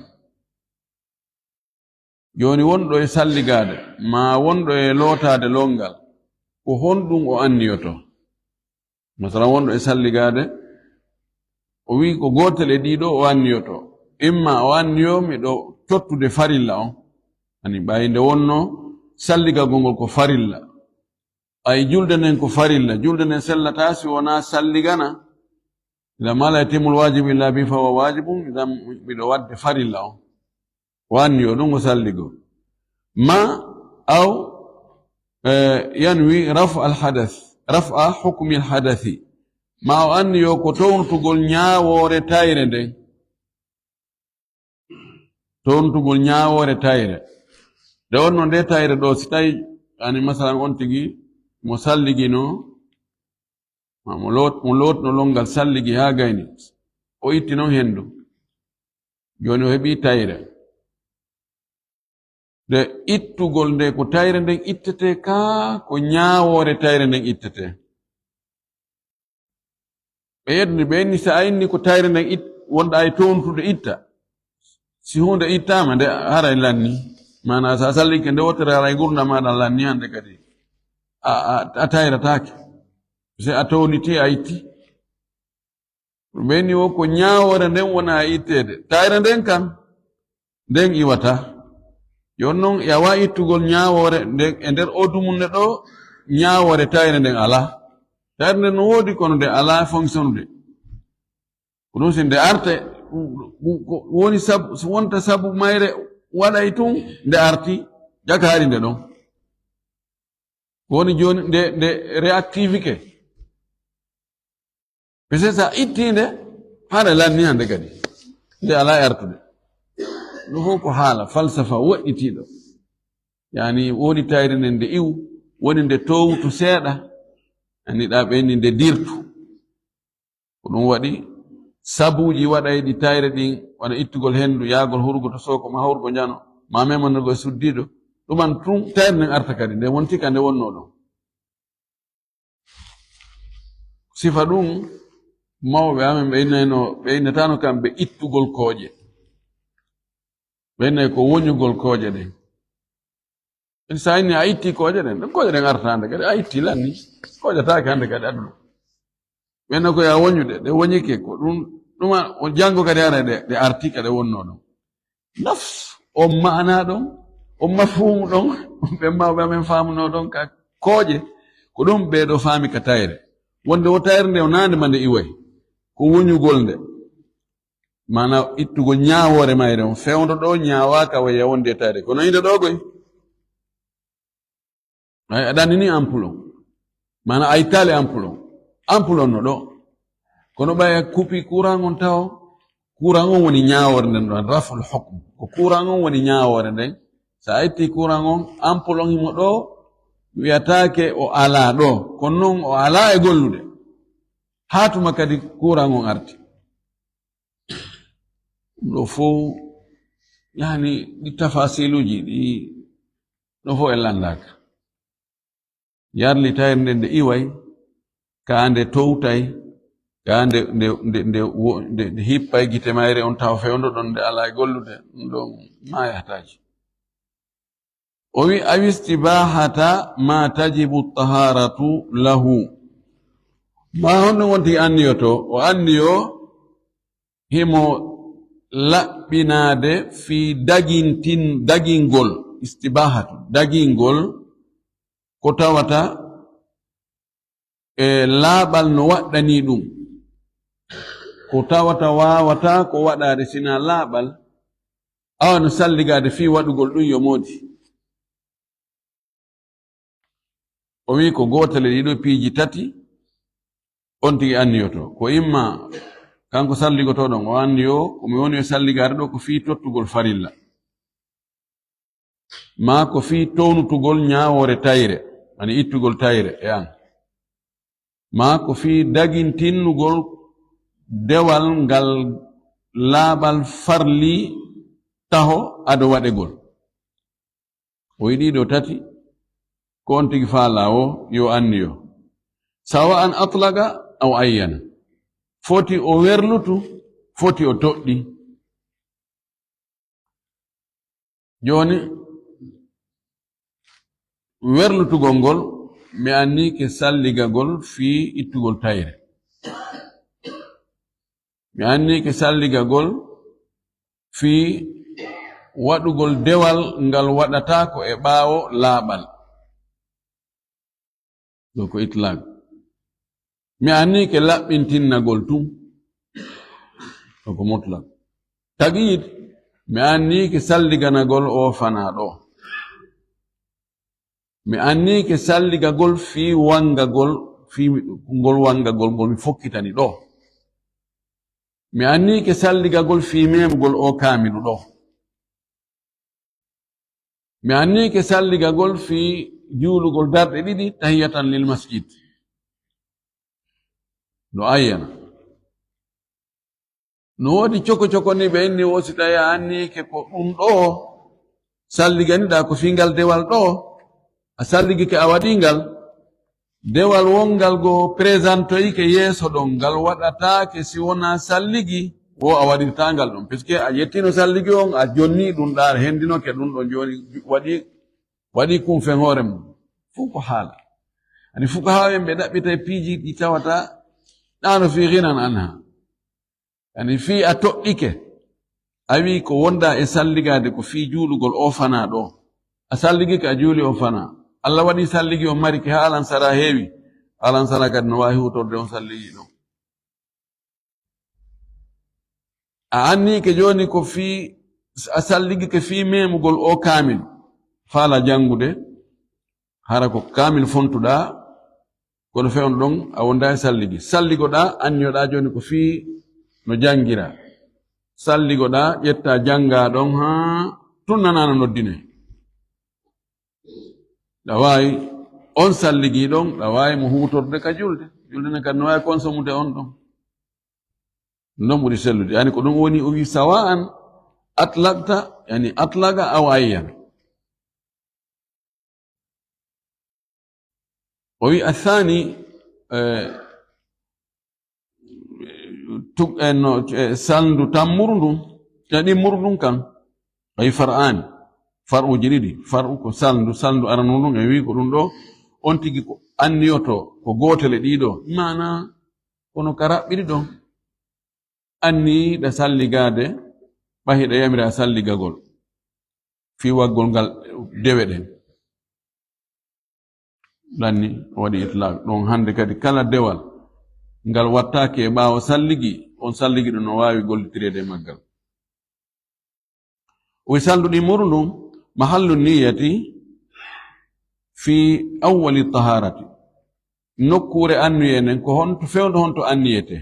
Jooni wonɗo e salligaade, maa wonɗo e lootaade lonngal, ko honɗum o anniyoto? Masalan, wonɗo e salligaade, o wi'i ko gootel e ɗiɗo o anniyoto. Imma o anniyo miɗo tottude farilla on. Ani ɓay nde wonno salligagol ngol ko farilla. Ay julde nden ko farilla. Julde nden sellataa si wonaa salligana. Idan ma la yatimul wajibu illa bi fa huwa wajibun. Idan miɗo waɗde farilla on. O anniyo ɗum o salligo. Ma aw, eh, yanwi raf al hadath, raf a hukmi al hadathi. Ma o anniyo ko townutugol ñaawoore tayre nden. Townutugol ñaawoore tayre. Nde wonno nde tayre ɗo, si tawi, ani masalan on tigi mo salligino, ma mo loot-, mo lootno lonngal salligi haa gayni, o itti non henndu. Jooni o heɓi tayre. Nde ittugol nde ko tayre nden ittete kaa ko ñaawoore tayre nden ittete? Ɓe yeddini, ɓe inni, so a inni ko tayre nden it-, wonɗa e towntude itta. Si huunde ittaama, nde haray lanni. Maanaa, so a sallike nde wottere, haray ngurndan maaɗa lanni hannde kadi. A, a, a tayrataake. Se a towniti, a itti. Ɓe inni wo ko ñaawoore nden wona e itteede. Tayre nden kan, nden iwata. Yon non, yawa ittugol ñaawoore nden e nder o dumunne ɗo, ñaawoore tayre nden alaa. Tayre nden no woodi kono nde alaa fonctionnude. Ko ɗum si nde arte, ko woni sabu, si wonta sabu mayre waɗay tun, nde arti, jaka hari nde ɗon. Ko woni jooni nde, nde réactivité. Parce que sa itti nde, hara lanni hannde kadi. Nde alaa e artude. Ɗum fof ko haala, falsafa woɗɗitiiɗo. Yani, woni tayre nden nde iwu, woni nde towtu seeɗa, yani ɗa ɓenni nde dirtu. Ko ɗum waɗi sabuuji waɗayɗi tayre ɗin, wona ittugol henndu, yahgol hurgo to Sookoɓe, ma hurgo Njano, ma memanirgo e suddiiɗo. Ɗuman tun tayre nden arta kadi, nde wonti ka nde wonnoo ɗon. Sifa ɗum, mawɓe amen ɓe innayno, ɓe innatano kamɓe ittugol kooƴe. Ɓe innay ko woñugol kooƴe ɗen. En sa inni a itti kooƴe ɗen, ɗon kooƴe ɗen arta hannde kadi, a itti lanni. Kooƴataake hannde kadi aduna. Ɓenna ko ya woñude, ɗe woñike ko ɗum, ɗuma o janngo kadi ara ɗe, ɗe arti ka ɗe wonno ɗon. Nafs, on maana ɗon, on mafhumu ɗon, ɓe mawɓe amen faamuno ɗon ka kooƴe, ko ɗum ɓe ɗo faami ka tayre. Wonde wo tayre nde o naande ma nde iway, ko woñugol nde. Maana ittugol ñaawoore mayre on, fewndo ɗo ñaawaaka waya wonde e tayre. Kono inde ɗo goy. Ay, aɗa anndi ni ampul on. Maana a ittaali ampul on. Ampul on no ɗo. Kono ɓay a kupi courant on taho, courant on woni ñaawoore nden ɗon, raful hukm. Ko courant on woni ñaawoore nden. So a itti courant on, ampul on himo ɗo, wiyataake o alaa ɗo. Kono non o alaa e gollude. Haa tuma kadi courant on arti. Ɗum ɗo fow, yani, ɗi tafasiluuji, ɗi ɗo fow e lanndaaka. Yarli tayre nde nde iway, ka nde towtay, ka nde, nde, nde, nde wo-, nde, nde hippay gite mayre on tawa fewndo ɗon nde alaa e gollude, ɗum ɗon ma yahtaaji. O wi, aw istibahata ma tajibu taharatu lahu. Ma honno wonti anniyoto? O anniyo himo laɓɓinaade fii dagintin-, dagingol, istibahatu, dagingol ko tawata e laaɓal no waɗɗanii ɗum. Ko tawata waawataa ko waɗaade sinaa laaɓal, awa no salligaade fii waɗugol ɗum yo moodi. O wi'i ko gootel e ɗiɗo piiji tati, on tigi anniyoto. Ko imma kanko salligotooɗo on, o anniyo ko mi woni e salligaade ɗo ko fii tottugol farilla. Maa ko fii townutugol ñaawoore tayre, ani ittugol tayre e an. Maa ko fii dagintinnugol dewal ngal laaɓal farli taho ado waɗegol. O yiɗi ɗo tati, ko on tigi faalaa o, yo anniyo. Sawa'an atlaqa aw ayyana. Foti o werlutu, foti o toɗɗi. Jooni, werlutugol ngol, mi anniike salligagol fii ittugol tayre. Mi anniike salligagol fii waɗugol dewal ngal waɗataako e ɓaawo laaɓal. Ɗo ko itlaq. Mi anniike laɓɓintinnagol tun. Ɗo ko mutlaq. Taqyid, mi anniike salliganagol o fanaa ɗo. Mi anniike salligagol fii wangagol, fii ngol wangagol ngol mi fokkitani ɗo. Mi anniike salligagol fii memugol o kaamilu ɗo. Mi anniike salligagol fii juulugol darɗe ɗiɗi tahiyatan lil masjid. No ayyana. No woodi coko coko ni ɓe inni wo si tawi a anniike ko ɗum ɗo salliganiɗaa ko fii ngal dewal ɗo, a salligike a waɗii ngal, dewal wongal go présentoyike yeeso ɗon, ngal waɗataake si wonaa salligi, wo a waɗirtaa ngal ɗon. Puisque a ƴettino salligi on, a jonni ɗum ɗa, a hendinoke ɗum ɗon, jooni waɗi, waɗi kun fen hoore mum. Fuu ko haala. Ani fuqahaa en ɓe ɗaɓɓitay piiji ɗi tawata ɗaano fii ghinan anha. Ani fii a toɗɗike, a wii ko wonda e salligaade ko fii juulugol o fanaa ɗo. A salligike a juuli o fanaa. Allah waɗi salligi on marike haa alansara heewi. Alansara kadi no waawi huutorde on salligi ɗon. A anniike jooni ko fii, a salligike fii memugol o kaamil. Faala janngude, hara ko kaamil fontuɗaa, kono fewndo ɗon a wonda e salligi. Salligoɗaa, anniyoɗaa jooni ko fii no janngiraa. Salligoɗaa, ƴettaa janngaa ɗon haa tun nanaa no noddinee. Ɗa waawi on salligi ɗon, ɗa waawi mo huutorde ka julde. Julde nden kadi no waawi konsomude on ɗon. Ɗum ɗon ɓuri sellude. Yani ko ɗum woni o wi sawa'an atlaqta, yani atlaqa aw ayyan. O wi athani, eh, tu-, eh, no, eh, salndu tammuru ndun, te ɗimmuru ndun kan, ay far'ani, far'uji ɗiɗi, far'u ko salndu, salndu aranun ndun, e wi ko ɗum ɗo, on tigi ko anniyoto ko gootel e ɗiɗo, maana Kono ka raɓɓiri ɗon, anniyiɗa salligaade, ɓay hiɗa yamira salligagol fii waggol ngal dewe ɗen. Lanni o waɗi itlaq. Ɗon hannde kadi kala dewal ngal wattaaki e ɓaawo salligi, on salligi ɗum no waawi gollitireede e maggal. O wi salluɗi muuru ndun, mahallu niyati fi awwali taharati. Nokkuure annuye nden, ko honto, fewndo honto anniyete?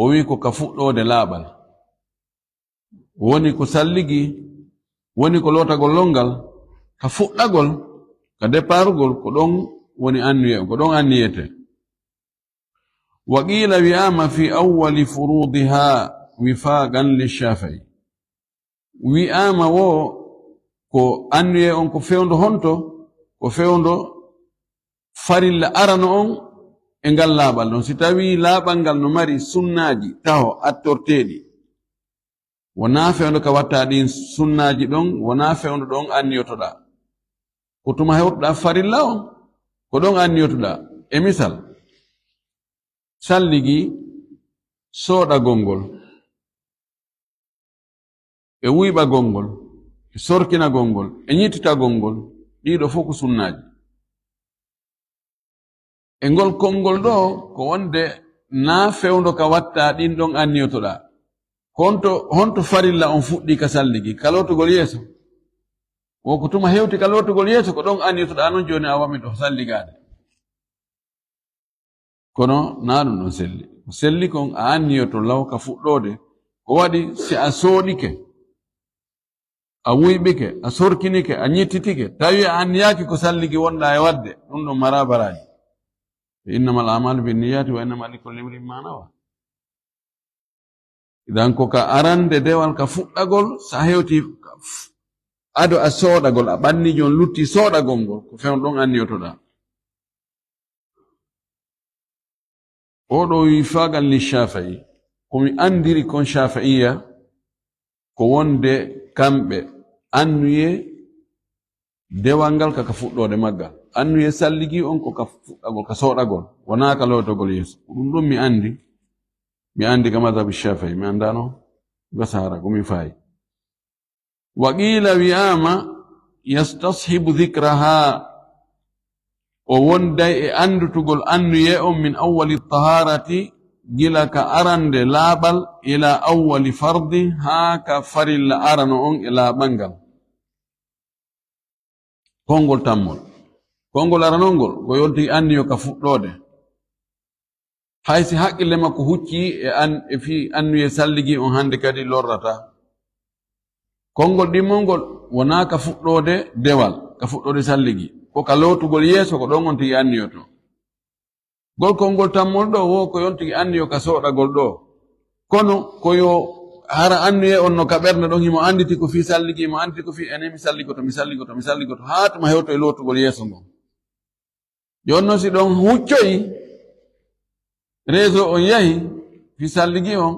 O wi ko ka fuɗɗoode laaɓal. Woni ko salligi, woni ko lootagol lonngal, ka fuɗɗagol, ka deparugol, ko ɗon woni annuye, ko ɗon anniyete. Wa qiila wi'aama fi awwali furuudiha wifaqan lish-Shafi'i. Wi'aama wo ko annuye on ko fewndo honto, ko fewndo farilla arano on e ngal laaɓal ɗon. Si tawii laaɓal ngal no mari sunnaaji taho attorteeɗi, wonaa fewndo ka watta ɗin sunnaaji ɗon, wonaa fewndo ɗon anniyotoɗaa. Ko tuma hewtoɗaa farilla on, ko ɗon anniyotoɗaa. E misal, salligi soɗagol ngol, e wuyɓagol ngol, e sorkinagol ngol, e ñittitagol ngol, ɗii ɗoo fow ko sunnaaji. E ngol konngol ɗoo, ko wonde naa fewndo ka watta ɗin ɗon anniyotoɗaa. Ko honto, honto farilla on fuɗɗii ka salligi, ka lootugol yeeso? Wo ko tuma hewti ka lootugol yeeso, ko ɗon anniyotoɗaa non jooni a wami ɗo salligaade. Kono naa ɗum ɗon selli. Ko selli kon a anniyoto law ka fuɗɗoode. Ko waɗi si a soɗike, a wuyɓike, a sorkinike, a ñittitike, tawi a anniyaaki ko salligi wonɗaa e waɗde, ɗum ɗon maraa baraaji. Innamal a'maalu binniyaati wa innama likulli imri'in ma nawa. Idan ko ka arande dewal ka fuɗɗagol, sa hewti ado a soɗagol, a ɓannijo on lutti soɗagol ngol, ko fewndo ɗon anniyotoɗaa. Oɗo wifaqan li Shafi'i, ko mi andiri kon Shafi'iyya, ko wonde kamɓe annuye dewal ngal ka, ka fuɗɗoode maggal. Annuye salligi on ko ka fuɗɗagol, ka soɗagol, wonaa ka lootogol yeeso. Ko ɗum ɗon mi andi, mi andi ka mazhabu Shafi'i, mi andano gasa hara ko min fayi. Wa qiila wi'aama yastashibu dhikraha, o wonday e andutugol annuye on min awwali taharati, gila ka arande laaɓal, ila awwali fardi, haa ka farilla arano on e laaɓal ngal. Konngol tammol. Konngol aranol ngol, ko yonti anniyo ka fuɗɗoode. Hay si haqqille makko hucci e an, e fii annuye salligi on hannde kadi lorrata. Konngol ɗimmol ngol wonaa ka fuɗɗoode dewal, ka fuɗɗoode salligi. Ko ka lootugol yeeso, ko ɗon on tigi anniyoto. Ngol konngol tammol ɗoo, wo ko yon tigi anniyo ka soɗagol ɗoo. Kono ko yo hara annuye on no ka ɓernde ɗon, himo anditi ko fii salligi, himo anditi ko fii enen mi salligoto, mi salligoto, mi salligoto, haa tuma hewto e lootugol yeeso ngon. Jooni non si ɗon huccoyi, réseau on yahi fii salligi on,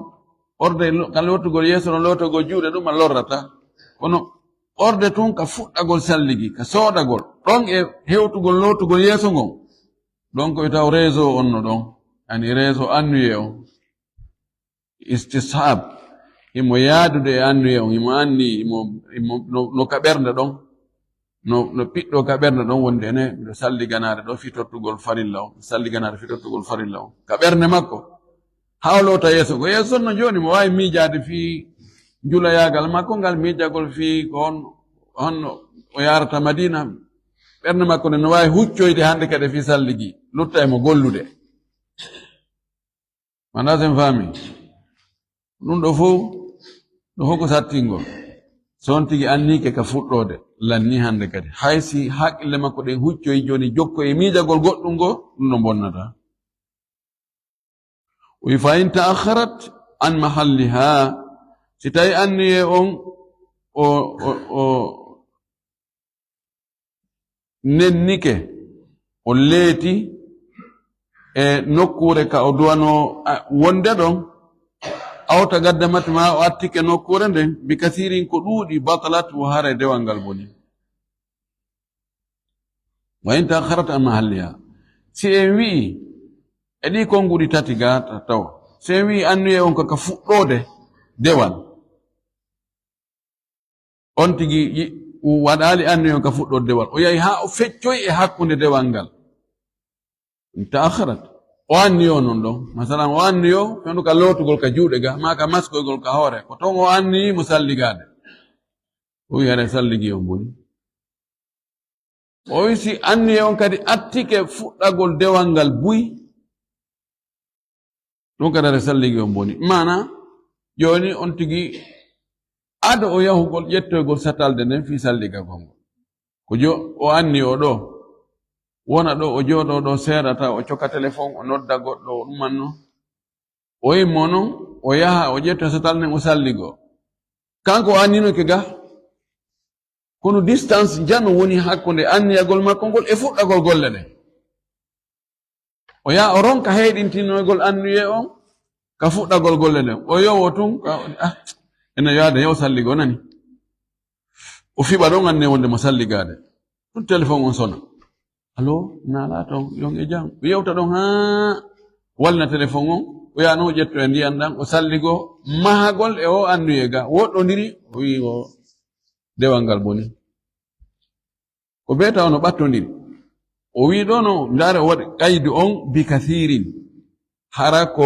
orde lo-, ka lootugol yeeso no lootugol juuɗe ɗum a lorrata. Kono orde tun ka fuɗɗagol salligi, ka soɗagol, ɗon e hewtugol lootugol yeeso ngon. Ɗon ko e taw réseau on no ɗon, ani réseau annuye on. Istishab, himo yaadude e annuye on, himo anni, himo, himo no, no ka ɓernde ɗon, no, no piɗɗo ka ɓernde ɗon, wonde ene, miɗo salliganaade ɗo fii tottugol farilla on, salliganaade fii tottugol farilla on. Ka ɓernde makko, haa o loota yeeso, ko yeeso no jooni, mo waawi miijaade fii julayaagal makko ngal, miijagol fii ko on, honno o yaarata Madina. Ɓernde makko nde no waawi huccoyde hannde kadi fii salligi, lutta e mo gollude. Manda sen faami. Ɗum ɗo fow, ɗo fow ko sattingol. So on tigi anniike ka fuɗɗoode, lanni hannde kadi. Hay si haqqille makko ɗen huccoyi jooni jokko e miijagol goɗɗum ngo, ɗum ɗo bonnata. O wi fa in ta'akhkharat an mahalliha. Si tawi anniye on o, o, o nennike, o leeti e nokkuure ka o duwanoo, a, wonde ɗon, aw taqaddamat ma o attike nokkuure nden, bi kasirin ko ɗuuɗi, batalat wo hare dewal ngal boni. Wa in ta'akhkharat an mahalliha. Si en wi'i, E ɗi konnguɗi tati ga tawa. Si en wii anniyee on ko ka fuɗɗoode dewal. On tigi yi-, waɗaali anniyee on ka fuɗɗoode dewal. O yahi haa o feccoyi e hakkunde dewal ngal. Ta'akharat. O anniyoo non ɗon. Masalan, o anniyoo fewndo ka lootugol ka juuɗe ga, maa ka maskoygol ka hoore. Ko ton o anniyii mo salligaade. O wi'i, "Haray salligi on boni." O wi'i, "Si anniyee on kadi attike fuɗɗagol dewal ngal buy, ɗum kadi haray salligi on boni." Maana, jooni on tigi ado o yahugol ƴettoygol satalde nden fii salligagol ngol. Ko jo-, o anni o ɗo, wona ɗo, o jooɗoo ɗo seeɗa, tawa o coka telefon, o nodda goɗɗo, o ɗumanno. O immo non, o yaha, o ƴetta satal nden, o salligoo. Kanko o anninoke ga, kono distance njano woni hakkunde anniyagol makko ngol e fuɗɗagol golle ɗen. O yaha o ronka heyɗintinoygol anniyee on ka fuɗɗagol golle ɗen. O yowo tun, ka, ah, ene yaade, yo salligo nani. O fiɓa ɗon anniyee wonde mo salligaade. Ɗum telefon on sona. "Allo, naalaa ton, yon e jam?" O yewta ɗon haa walna telefon on. O yaha non o ƴettoya ndiyan ɗan, o salligo mahagol e o anniyee ga. Woɗɗondiri, o wi'i o dewal ngal boni. Ko bee tawa no ɓattondiri. O wi'i ɗo no, ndaare o waɗi qaydu on bi kathirin. Hara ko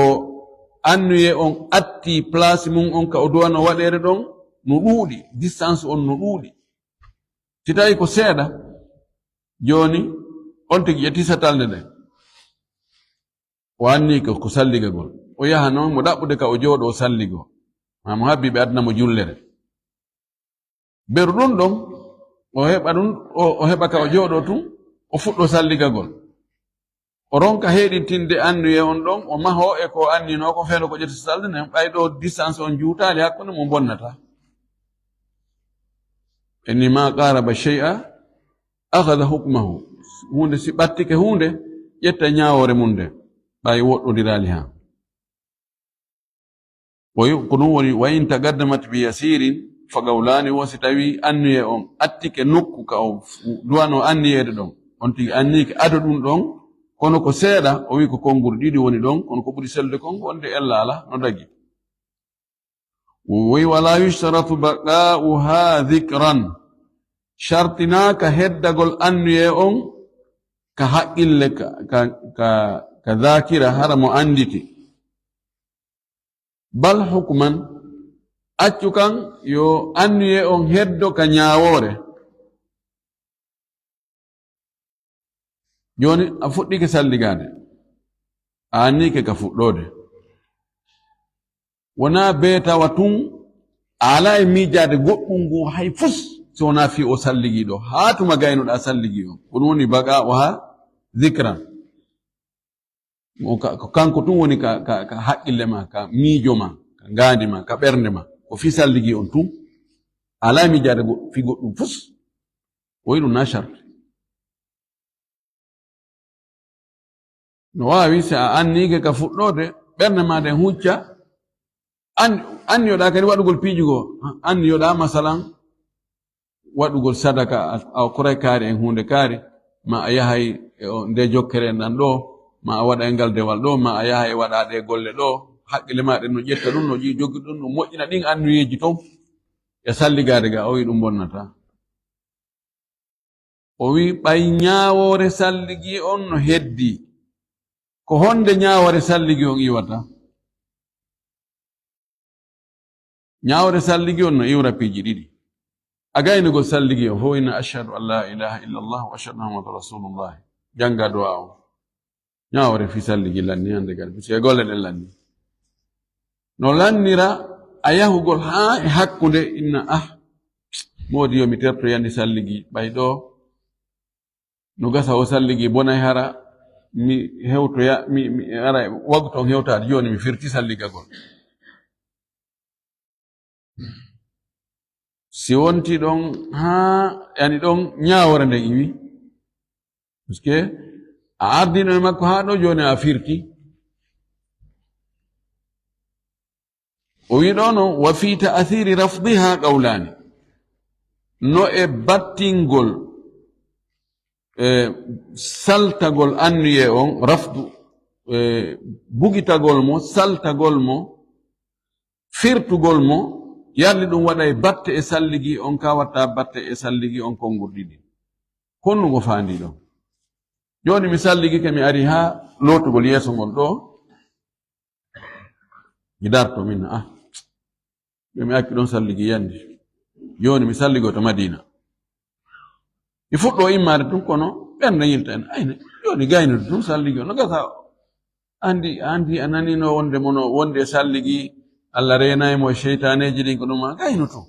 anniyee on atti place mun on ka o duwano waɗeede ɗon no ɗuuɗi, distance on no ɗuuɗi. Si tawi ko seeɗa, jooni on tigi ƴetti satalde nden. O anni ko, ko salligagol. O yaha non mo ɗaɓɓude ka o jooɗoo salligoo. Maa mo habbi ɓe adna mo jullere. Beru ɗum ɗon, o heɓa ɗum, o, o heɓa ka o jooɗoo tun, o fuɗɗoo salligagol. O ronka heyɗintinde anniyee on ɗon, o mahoo e ko o anninoo ko fewndo ko ƴetti salde nden, ɓay ɗo distance on juutaali hakkunde mo bonnata. Inni ma qaraba shay'a akhadha hukmahu. Huunde si ɓattike huunde, ƴetta ñaawoore mum nde, ɓay woɗɗondiraali haa. O wi-, ko ɗum woni, "Wa in taqaddamat bi yasirin fa qawlani", wo si tawi anniyee on attike nokku ka o fu-, duwano anniyeede ɗon, on tigi anniyike ado ɗum ɗon, kono ko seeɗa, o wi ko konnguri ɗiɗi woni ɗon, kono ko ɓuri selde kon ko wonde ella ala no dagi. O wi, "Wala yushtaratu baqa'uha dhikran." Shartinaaka heddagol anniyee on ka haqqille, ka, ka, ka, ka dhakira, hara mo annditi. Bal hukman, accu kan yo anniyee on heddo ka ñaawoore. Jooni a fuɗɗike salligaade, a annike ka fuɗɗoode. Wonaa bee tawa tun a alaa e miijaade goɗɗum ngu hay fus, so wonaa fii o salligii ɗo. Haa tuma gaynuɗaa salligii on. Ko ɗum woni baqa'uha dhikran. Mo ka, ko kanko tun woni ka, ka, ka haqqille ma, ka miijo ma, ka ngaandi ma, ka ɓernde ma. Ko fii salligii on tun. A alaa e miijaade go-, fii goɗɗum fus. O wi'i ɗum na sharti. No waawi si a annike ka fuɗɗoode, ɓernde ma nden hucca, an-, anniyoɗaa kadi waɗugol piiji goo. Anniyoɗaa masalan, waɗugol sadaka, a, a okkoray kaari en huunde kaari, ma a yahay e o, nde jokkere nan ɗo, ma a waɗay ngal dewal ɗo, ma a yahay waɗa ɗe golle ɗo, haqqille ma ɗen no ƴetta ɗum, no ƴi-, joggi ɗum, no moƴƴina ɗin anniyeeji ton, e salligaade ga, o wi'i ɗum bonnataa. O wi'i ɓay ñaawoore salligii on no heddii. Ko honde ñaawoore salligii on iwata? Ñaawoore salligii on no iwra piiji ɗiɗi. A gaynugol salligii on fof inna ashhadu an la ilaha illa Allah wa ashhadu Muhammadan rasulullah. Jannga du'a on. Ñaawoore fii salligii lanni hannde kadi, puisque golle ɗen lanni. No lannira a yahugol haa e hakkunde inna, ah, moodi yo mi terto yani salligii, ɓay ɗo no gasa o salligii bonay hara, mi hewtoya, mi, mi, hara waktu on hewtaade jooni mi firti salligagol. Si wonti ɗon haa yani ɗon ñaawoore nden iwi. Parce que a ardino e makko haa ɗo jooni a firti. O wi ɗo no, "Wa fi ta'thiri rafdiha qawlani." No e battingol, e saltagol anniyee on rafdu, e, bugitagol mo, saltagol mo, firtugol mo, yalli ɗum waɗay batte e salligi on, ka watta batte e salligi on konngol ɗiɗi. Honno ngo faandi ɗon? Jooni mi salligi ke mi ari haa lootugol yeeso ngol ɗo, mi darto min, ah, ɓe mi acci ɗon salligi yandi. Jooni mi salligo to Madina. Mi fuɗɗo immaade tun, kono ɓernde yilta en. Ayne, jooni gaynude tun salligi o. No gasa andi, andi a nanino wonde mono, wonde salligi, Allah reenay mo e seytaaneeji ɗin ko ɗum a gaynuto.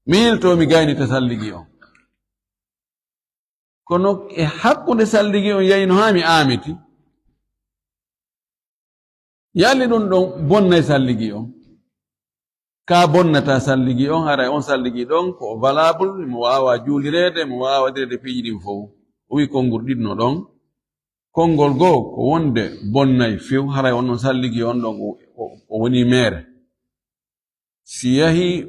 Mi yilto mi gaynita salligi on. Kono e hakkunde salligi on yayno haa mi aamiti. Yalli ɗum ɗon bonnay salligi on? Ka bonnata salligi on, haray on salligi ɗon ko valable, mo waawa juulireede, mo waawa waɗireede piiji ɗin fow. O wi konngol ɗiɗno ɗon. Konngol goo ko wonde bonnay few, haray on ɗon salligi on ɗon o, o, o woni meere. Si yahi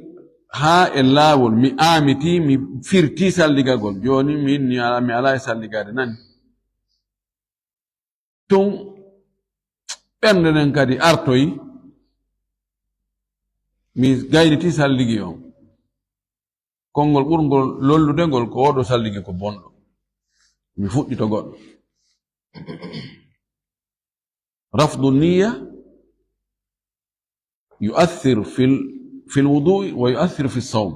haa e laawol, mi aamiti, mi firti salligagol. Jooni min ni ala, mi alaa e salligaade nani. Tun ɓernde nden kadi artoyi, mi gayniti salligi on. Konngol ɓurngol lollude ngol ko oɗo salligi ko bonɗo. Mi fuɗɗito goɗɗo. Rafdu niyya yu'athir fil, fil wudu'i wa yu'athir fis sawm.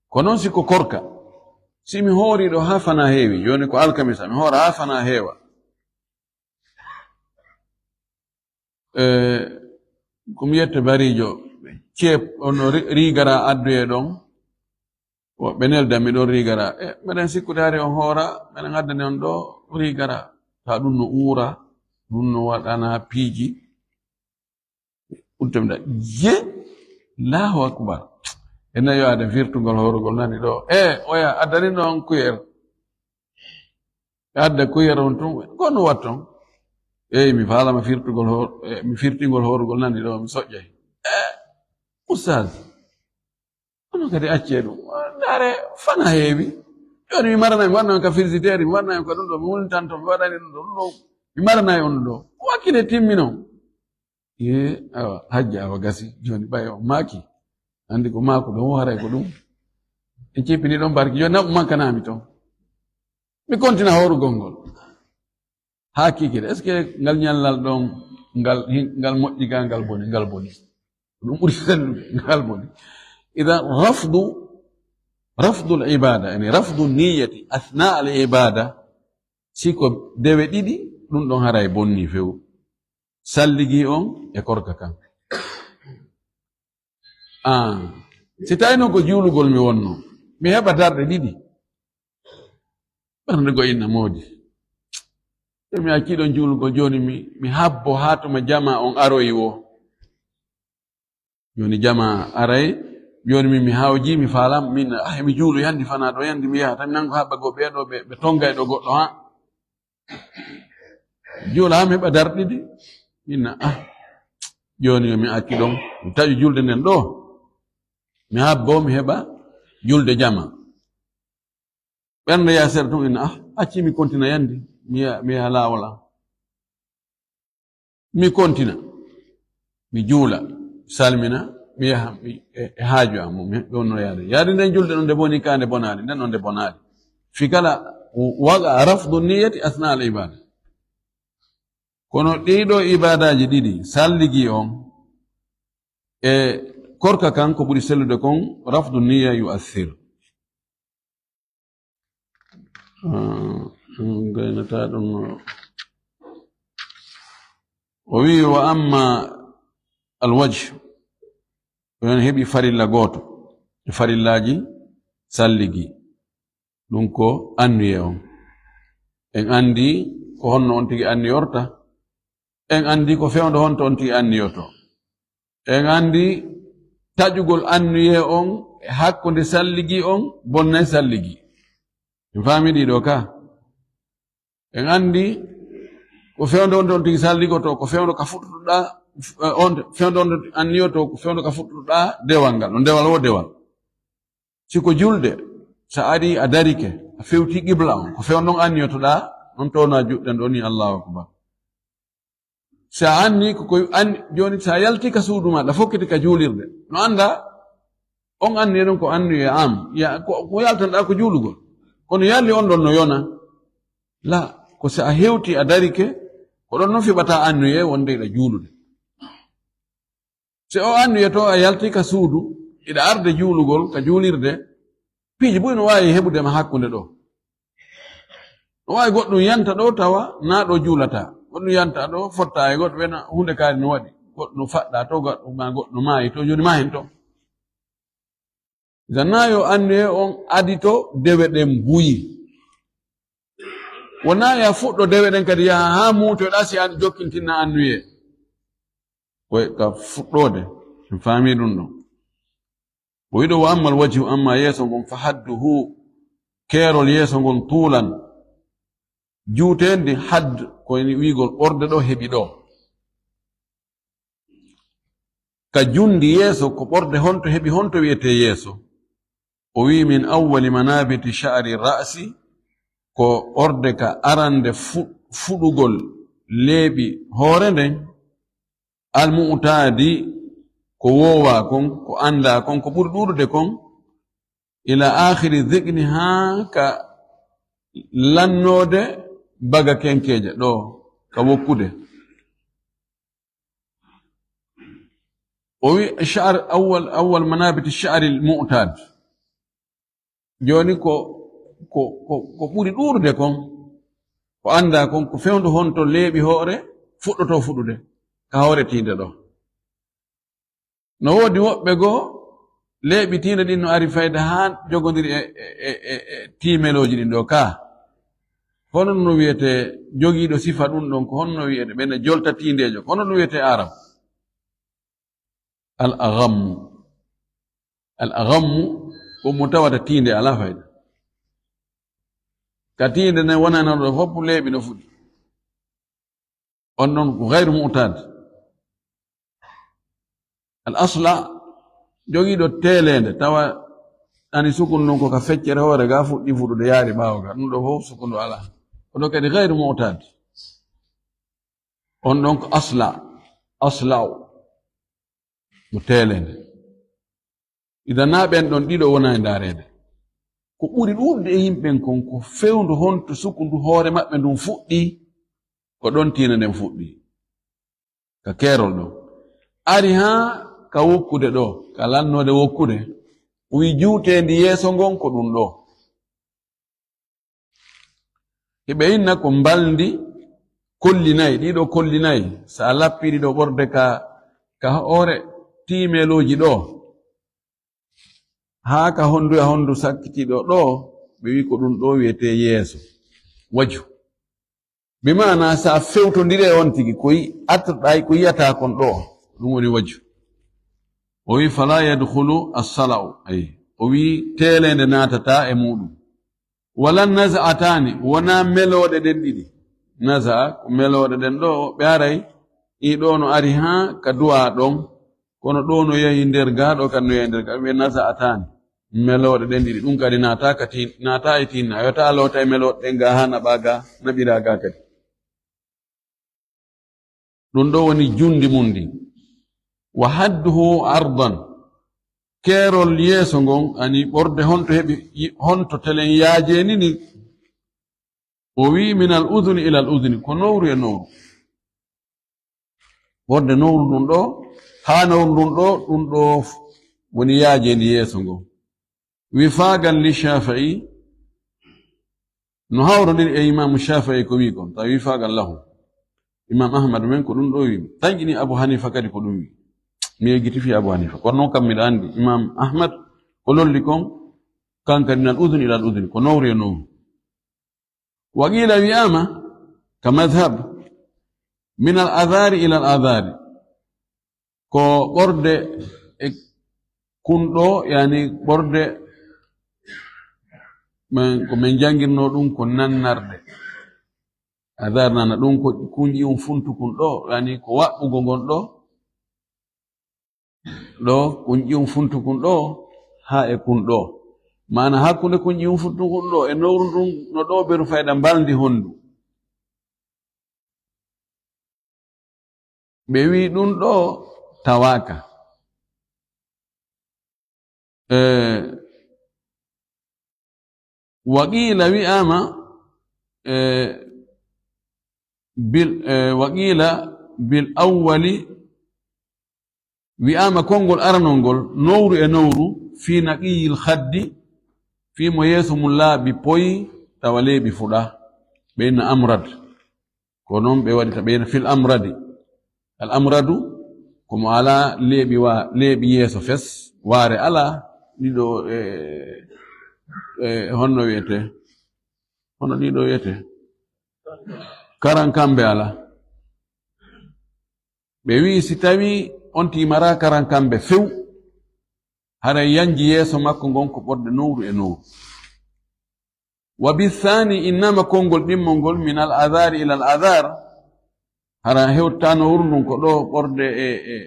Ko noon si ko korka, si mi hoori ɗo haa fana heewi, jooni ko alkamisa, mi hoora haa fana heewa. E, ko mi yette bariijo, ceeb on no ri-, rigara adduye ɗon, woɓɓe nelda mi ɗon rigara. E, meɗen sikkude hari on hoora, meɗen addani on ɗo rigara. Ta ɗum no uura, ɗum no waɗana piiji. Uttam da, je, Allahu akbar. E nayo ada firtugol horugol nani ɗo. E, oya, addani ɗo on kuyer. Adda kuyer on tun, kono watton. Eyi, mi faalama firtugol hor-, e, mi firtingol horugol nani ɗo, mi soƴƴay. E, ustaz. Kono kadi accee ɗum. Ndaare, fana heewi. Jooni mi maranayi, mi waɗanayi ka frigidaire, mi waɗanayi ka ɗum ɗo, mi wulnitanto, mi waɗani ɗum ɗo, ɗum ɗo. Mi maranayi on ɗo. Wakkile timminon. Ye, awa, hajja awa gasi. Jooni ɓay on maaki. Andi ko maako ɗon, haray ko ɗum. En cippini ɗon barki. Jooni naɓu mankanami ton. Mi kontina horugol ngol. Haa kiikiiɗe, est-ce que ngal ñallal ɗon, ngal, ngal moƴƴi gaa, ngal boni, ngal boni? Ɗum ɓuri sellude, ngal boni. Idan, rafdu, rafdul ibada, yani rafdu niyyati athna al ibada, si ko dewe ɗiɗi, ɗum ɗon haray bonni few. Salligi on e korka kan. Ah, si tawi noon ko juulugol mi wonno, mi heɓa darɗe ɗiɗi. Ɓernde goo inna moodi. Jooni mi accii ɗon juulugol, jooni mi, mi habbo haa tuma jama on aroyi wo. Jooni jama aray, jooni min mi hawji, mi faalam, min, ah, mi juulu yandi fana ɗo, yandi mi yaha, tan mi nango haɓɓa goo ɓee ɗo, ɓe, ɓe tongay ɗo goɗɗo haa. Juula haa mi heɓa darɗe ɗiɗi. Inna, ah, jooni yo mi accu ɗon. Mi taƴu julde nden ɗo. Mi habbo, mi heɓa julde jama. Ɓernde yaha seeɗa tun, inna, ah, acci mi kontina yandi. Mi yaha, mi yaha laawol am. Mi kontina. Mi juula, salmina, mi yaha, mi, e, e haaju am, mi ɗon no yaade. Yaade nden julde ɗon nde boni ka nde bonaali, nden ɗon nde bonaali. Fi kala waqa rafdu niyyati asna al ibada. Kono ɗii ɗoo ibadaaji ɗiɗi, salligi on e korka kan, ko ɓuri sellude kon, rafdu niyya yu'athir. Ah, gaynata ɗum. O wi, wa amma al wajh, on heɓi farilla gooto e farillaaji salligi. Ɗum ko anniye on. En anndi ko honno on tigi anniyorta. En anndi ko fewndo honto on tigi anniyoto. En anndi taƴugol anniye on e hakkunde salligi on bonnay salligi. En faami ɗii ɗoo ka? En anndi ko fewndo on tigi salligoto, ko fewndo ka fuɗɗotoɗaa, eh, on, fewndo on anniyoto, ko fewndo ka fuɗɗotoɗaa dewal ngal, no dewal wo dewal. Si ko julde, sa ari a darike, a fewti qibla on, ko fewndo on anniyotoɗaa, On towna juɗɗen ɗo ni, Allahu akbar. Si a anni ko koy an, jooni si a yalti ka suudu ma, ɗa fokkiti ka juulirde. No annda, on anni ɗon ko annuye am. Ya, ko, ko yaltanɗa ko juulugol. Kono yalli on ɗon no yona. La, ko si a hewti a darike, ko ɗon no fiɓata annuye wonde iɗa juulude. Si o annuye to a yalti ka suudu, iɗa arde juulugol ka juulirde, piiji buy no waawi heɓude ma hakkunde ɗo. No waawi goɗɗum yanta ɗo tawa na ɗo juulata. Goɗɗum yanta ɗo fotta e goɗɗo wena hunde kaari no waɗi. Goɗɗo no faɗɗa to, goɗɗo ma goɗɗo maayi to, jooni ma hen to. Idan na yo annuye on adito dewe ɗen buyi. Wona ya fuɗɗo dewe ɗen kadi yaha haa muutoɗa si an jokkintinna annuye. Koy ka fuɗɗoode, en faami ɗum ɗon. O wiɗo wa ammal wajhu, amma yeeso ngon, fa hadduhu, keerol yeeso ngon tuulan. Juuteendi hadd, ko woni wi'ugol ɓorde ɗo heɓi ɗo. Ka jundi yeeso, ko ɓorde honto heɓi, honto wi'etee yeeso? O wi'i, min awwali manabiti sha'ri ra'si, ko ɓorde ka arande fu-, fuɗugol leeɓi hoore nden, al mu'tadi, ko woowa kon, ko annda kon, ko ɓuri ɗuuɗude kon, ila akhiri dhikni, haa ka lannoode baga kenkeeje ɗo, ka wokkude. O wi sha'r awwal, awwal manabiti sha'ri al mu'tad. Jooni ko, ko, ko, ko ɓuri ɗuuɗude kon, ko annda kon, ko fewndo honto leeɓi hoore fuɗɗoto fuɗude, ka hoore tiinde ɗo. No woodi woɓɓe goo, leeɓi tiinde ɗin no ari fayda haa jogodiri e, e, e, e, e tiimelooji ɗin ɗo ka. Hono no wi'etee jogiiɗo sifa ɗum ɗon, ko honno wi'etee ɓen jolta tiindeejo, ko hono no wi'etee Arab? Al aghammu. Al aghammu, ko mo tawata tiinde alaa fayda. Ka tiinde ne wonano ɗo fof leeɓi no fuɗi. On ɗon ko ghayru mu'tad. Al asla, jogiiɗo teeleende, tawa ani sukundu ndun ko ka feccere hoore ga fuɗɗi fuɗude yaari ɓaawo ga. Ɗum ɗo fof sukundu alaa. Ko ɗo kadi ghayru mu'tad. On ɗon ko asla, asla'u, mo teeleende. Idan na ɓen ɗon ɗiɗo wona e ndaareede. Ko ɓuri ɗuuɗude e yimɓen kon ko fewndo honto sukundu hoore maɓɓe ndun fuɗɗi, ko ɗon tiinde nden fuɗɗi. Ka keerol ɗon. Ari haa ka wokkude ɗo, ka lannoode wokkude, o wi juuteendi yeeso ngon ko ɗum ɗo. Hiɓe inna ko mbalndi kolli nayi, ɗiɗo kolli nayi, so a lappii ɗiɗo ɓorde ka, ka hoore tiimelooji ɗo, haa ka honndu e honndu sakkitiiɗo ɗo, ɓe wi ko ɗum ɗo wiyetee yeeso, wajhu. Bi maana, so a fewtondire on tigi, ko yi-, attoɗaa, ko yi'ataa kon ɗo, ɗum woni wajhu. O wi, "Fala yadkhulu as-sala'u." Ayi, o wi, "Teeleende naatataa e muuɗum." Wala naza'ataani, wonaa melooɗe ɗen ɗiɗi. Naza'a, ko melooɗe ɗen ɗo, ɓe aray, ɗi ɗo no ari haa ka du'a ɗon, kono ɗo no yahi nder ga, ɗo kan no yahi nder ga, ɓe naza'ataani. Melooɗe ɗen ɗiɗi, ɗum kadi naata ka tin-, naata e tinna. A yota a loota e melooɗe ɗen ga haa naɓa ga, naɓira ga kadi. Ɗum ɗo woni jundi mum ndin. Wa hadduhu ardan. Keerol yeeso ngon, ani ɓorde honto heɓi, honto telen yaajeeni ni. O wi, "Min al udhuni ila al udhuni." Ko nowru e nowru. Wonde nowru ndun ɗo, haa nowru ndun ɗo, ɗum ɗo woni yaajeende yeeso ngon. Wifaqan li Shafi'i, no hawrodiri e Imaamu Shafi'i ko wi kon, tawi wifaqan lahu. Imaam Ahmad men ko ɗum ɗo wi. Tanƴini Abu Hanifa kadi ko ɗum wi. Mi yeggiti fi Abu Hanifa. Kono noon kam miɗa anndi Imaam Ahmad ko lolli kon, kankadi min al udhuni ila al udhuni, ko nowru e nowru. Wa qiila wi'aama ka madhab, min al adhaari ila al adhaari, ko ɓorde e kunɗo, yani ɓorde men, ko men janngirno ɗum ko nannarde. Adhaar nana ɗum ko kunƴi um funtukun ɗo, yani ko waɓɓugo ngon ɗo, ɗo, kunƴi um funtukun ɗo, haa e kun ɗo. Maana hakkunde kunƴi um funtukun ɗo e nowru ndun no ɗo beru fayda mbalndi honndu. Ɓe wi ɗum ɗo tawaaka. Eh, wa qiila wi'aama, eh, bil, eh, wa qiila bil awwali, wi'aama konngol aranol ngol, nowru e nowru, fii naqiyil khaddi, fii mo yeeso mum laaɓi poy, tawa leeɓi fuɗa, ɓe inna amrad. Ko noon ɓe waɗita, ɓe inna fil amradi. Al amradu, ko mo alaa leeɓi wa-, leeɓi yeeso fes, waare alaa, ɗiɗo, e, e, honno wiyetee? Hono ɗiɗo wiyetee? Karankambe alaa. Ɓe wi'i, si tawii on tigi maraa karankambe few, haray yanji yeeso makko ngon ko ɓorde nowru e nowru. Wa bithaani, innama konngol ɗimmol ngol, min al adhaari ila al adhaar, hara hewta nowru ndun ko ɗo ɓorde e, e,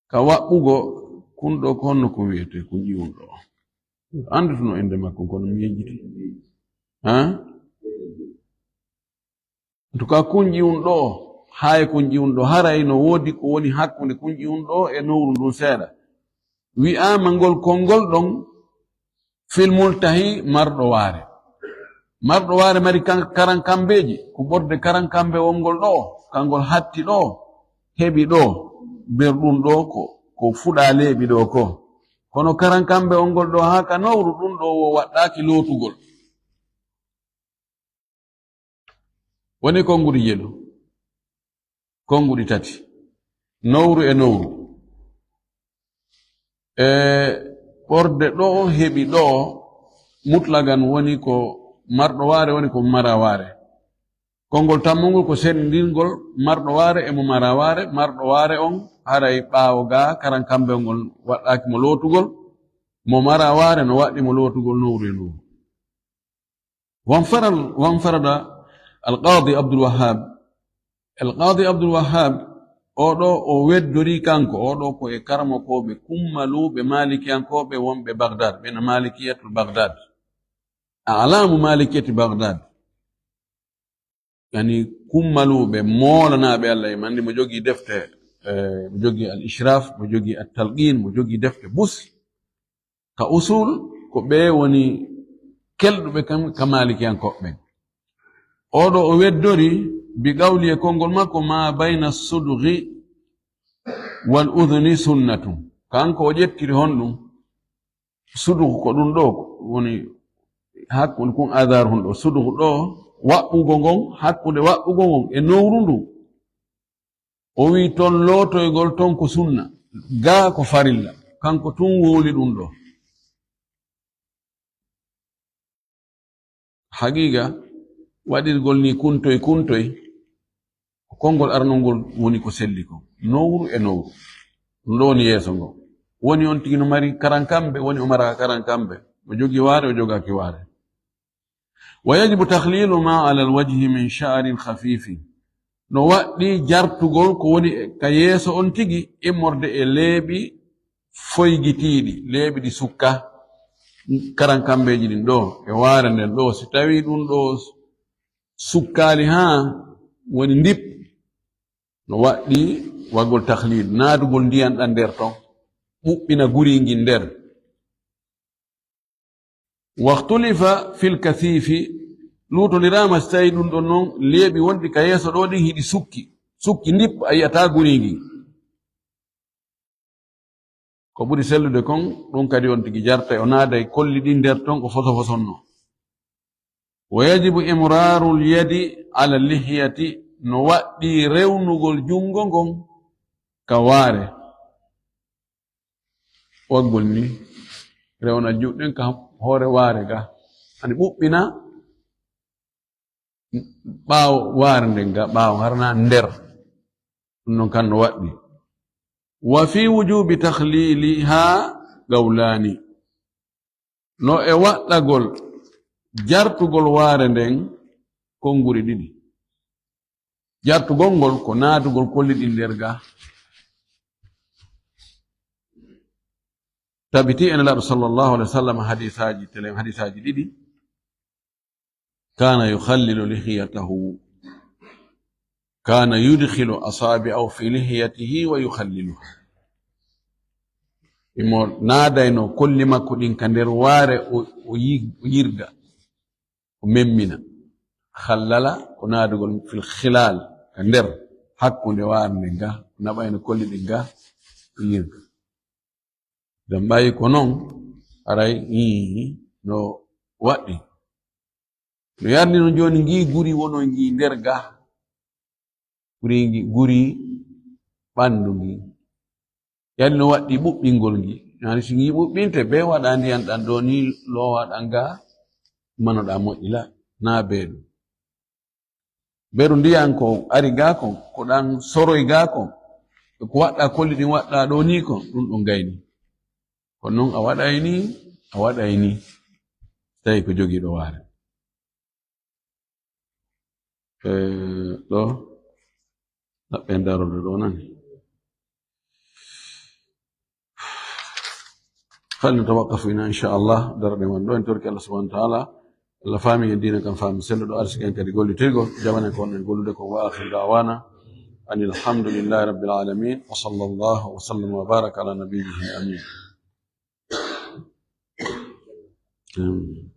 ka waɓɓugo, kun ɗo ko honno kun wiyetee, kun ƴiwun ɗo? Anndutuno innde makko, kono mi yejjiti. Ha? En tout cas, kun ƴiwun ɗo, haa e kun ƴiwun ɗo, haray no woodi ko woni hakkunde kun ƴiwun ɗo e nowru ndun seeɗa. Wi'aama ngol konngol ɗon, fil multahi, marɗo waare. Marɗo waare mari kan-, karankambeeji, ko ɓorde karankambe wongol ɗo, kangol hatti ɗo, heɓi ɗo, nder ɗum ɗo ko, ko fuɗa leeɓi ɗo ko. Kono karankambe wongol ɗo haa ka nowru ɗum ɗo wo waɗɗaaki lootugol. Woni konnguɗi jeɗu, konnguɗi tati, nowru e nowru. E ɓorde ɗo heɓi ɗo, mutlagan woni ko marɗo waare, woni ko mara waare. Konngol tammungol ko senndingol marɗo waare e mo mara waare. Marɗo waare on haray ɓaawo ga karankambe ngol waɗɗaaki mo lootugol, mo mara waare no waɗɗi mo lootugol nowru e nowru. Wanfaral-, wanfarada Alqaadi Abdul Wahhab. Alqaadi Abdul Wahhab, oo ɗo o weddori kanko, oo ɗo ko e karamokooɓe kummaluuɓe maalikiyankooɓe wonɓe Bagdad, ɓe no Maalikiyatul Bagdad. A'laamu Maalikiyati Bagdad. Yani kummaluuɓe, moolanaaɓe Allah e mandi, mo jogii defte, eh, mo jogii Al Ishraf, mo jogii At Talqin, mo jogii defte busi. Ka usul, ko ɓe woni kelɗuɓe kam, ka maalikiyankooɓe ɓen. Oo ɗo o weddori bi qawli e konngol makko, "Ma bayna sudghi wal udhuni sunnatun." Kanko o ƴettiri honɗum? Sudghu ko ɗum ɗo, woni hakkunde kun adhar hun ɗo. Sudghu ɗo, waɓɓugo ngon, hakkunde waɓɓugo ngon e nowru ndu. O wi ton lootoygol ton ko sunna, gaa ko farilla. Kanko tun wowli ɗum ɗo. Haqiiqa, waɗirgol ni kuntoy kuntoy, ko konngol arnol ngol woni ko selli kon. Nowru e nowru. Ɗum ɗo woni yeeso ngo. Woni on tigi no mari karankambe, woni o mara karankambe. O jogi waare, o jogaaki waare. Wa yajibu takhlilu ma ala alwajhi min sha'rin khafifin. No waɗɗi jartugol ko woni e, ka yeeso on tigi, immorde e leeɓi foygitiiɗi, leeɓi ɗi sukka, karankambeeji ɗin ɗo, e waare nden ɗo, si tawii ɗum ɗo sukkaali haa woni ndip, no waɗɗi waɗgol tahlil, naadugol ndiyan ɗan nder ton, ɓuɓɓina guriingin nder. Waxtulifa fil kasiifi, luutondiraama si tawii ɗum ɗon non leeɓi wonɗi ka yeeso ɗo ɗin hiɗi sukki, sukki ndip a yi'ataa guriingin. Ko ɓuri sellude kon, ɗum kadi on tigi jartay, o naaday kolli ɗin nder ton, o foso fosonno. Wa yajibu imrarul yadi ala lihiyati, no waɗɗi rewnugol junngo ngon ka waare. Waggol ni, rewna juuɗen ka hoore waare ga. Ani ɓuɓɓina ɓaawo waare nden ga, ɓaawo harna nder. Ɗum non kan no waɗɗi. Wa fi wujubi tahlili ha qawlani. No e waɗɗagol jartugol waare nden konnguri ɗiɗi. Jartugol ngol ko naatugol kolli ɗin nder ga. Tabiti en Nulaaɗo sallallahu alaihi wasallam hadisaaji, telen hadisaaji ɗiɗi. Kana yukhallilu lihiyatahu. كان يدخل أصابعه في لحيته ويخللها. Imo naadayno kolli makko ɗin ka nder waare, o, o yi-, o yirga, o memmina. Khallala ko naadugol fil khilal, ka nder hakkunde waare nden ga, o naɓayno kolli ɗin ga, o yirga. Idan ɓayi ko non, aray, ii, no waɗɗi. No yardi non jooni ngii guri wono ngii nder ga. Guri ngi, guri ɓandu ngi. Yardi no waɗɗi ɓuɓɓingol ngi. Yani si ngi ɓuɓɓinte, be waɗa ndiyan ɗan ɗo ni, lowa ɗan ga, manoɗa moƴƴi la, na be ɗum. Beru ndiyan ko ari ga kon, ko ɗan soroy ga kon, e ko waɗɗa kolli ɗin waɗɗa ɗo ni kon, ɗum ɗum gayni. Kono non a waɗay ni, a waɗay ni. Tawi ko jogiiɗo waare. Eh, ɗo, ɗaɓɓen darorde ɗo nani. Hal natawaqqafu ina, inchallah, darde man ɗo, en torki Allah subhanahu wa ta'ala. Allah faami en diina kan faamu selluɗo, arsiki en kadi gollitoygol, jamanen ko wonɗen gollude ko, wa akhiru da'wana anil hamdulillahi rabbil alamin, wa sallallahu wa sallam wa baraka ala nabiyyihi amin. Amin.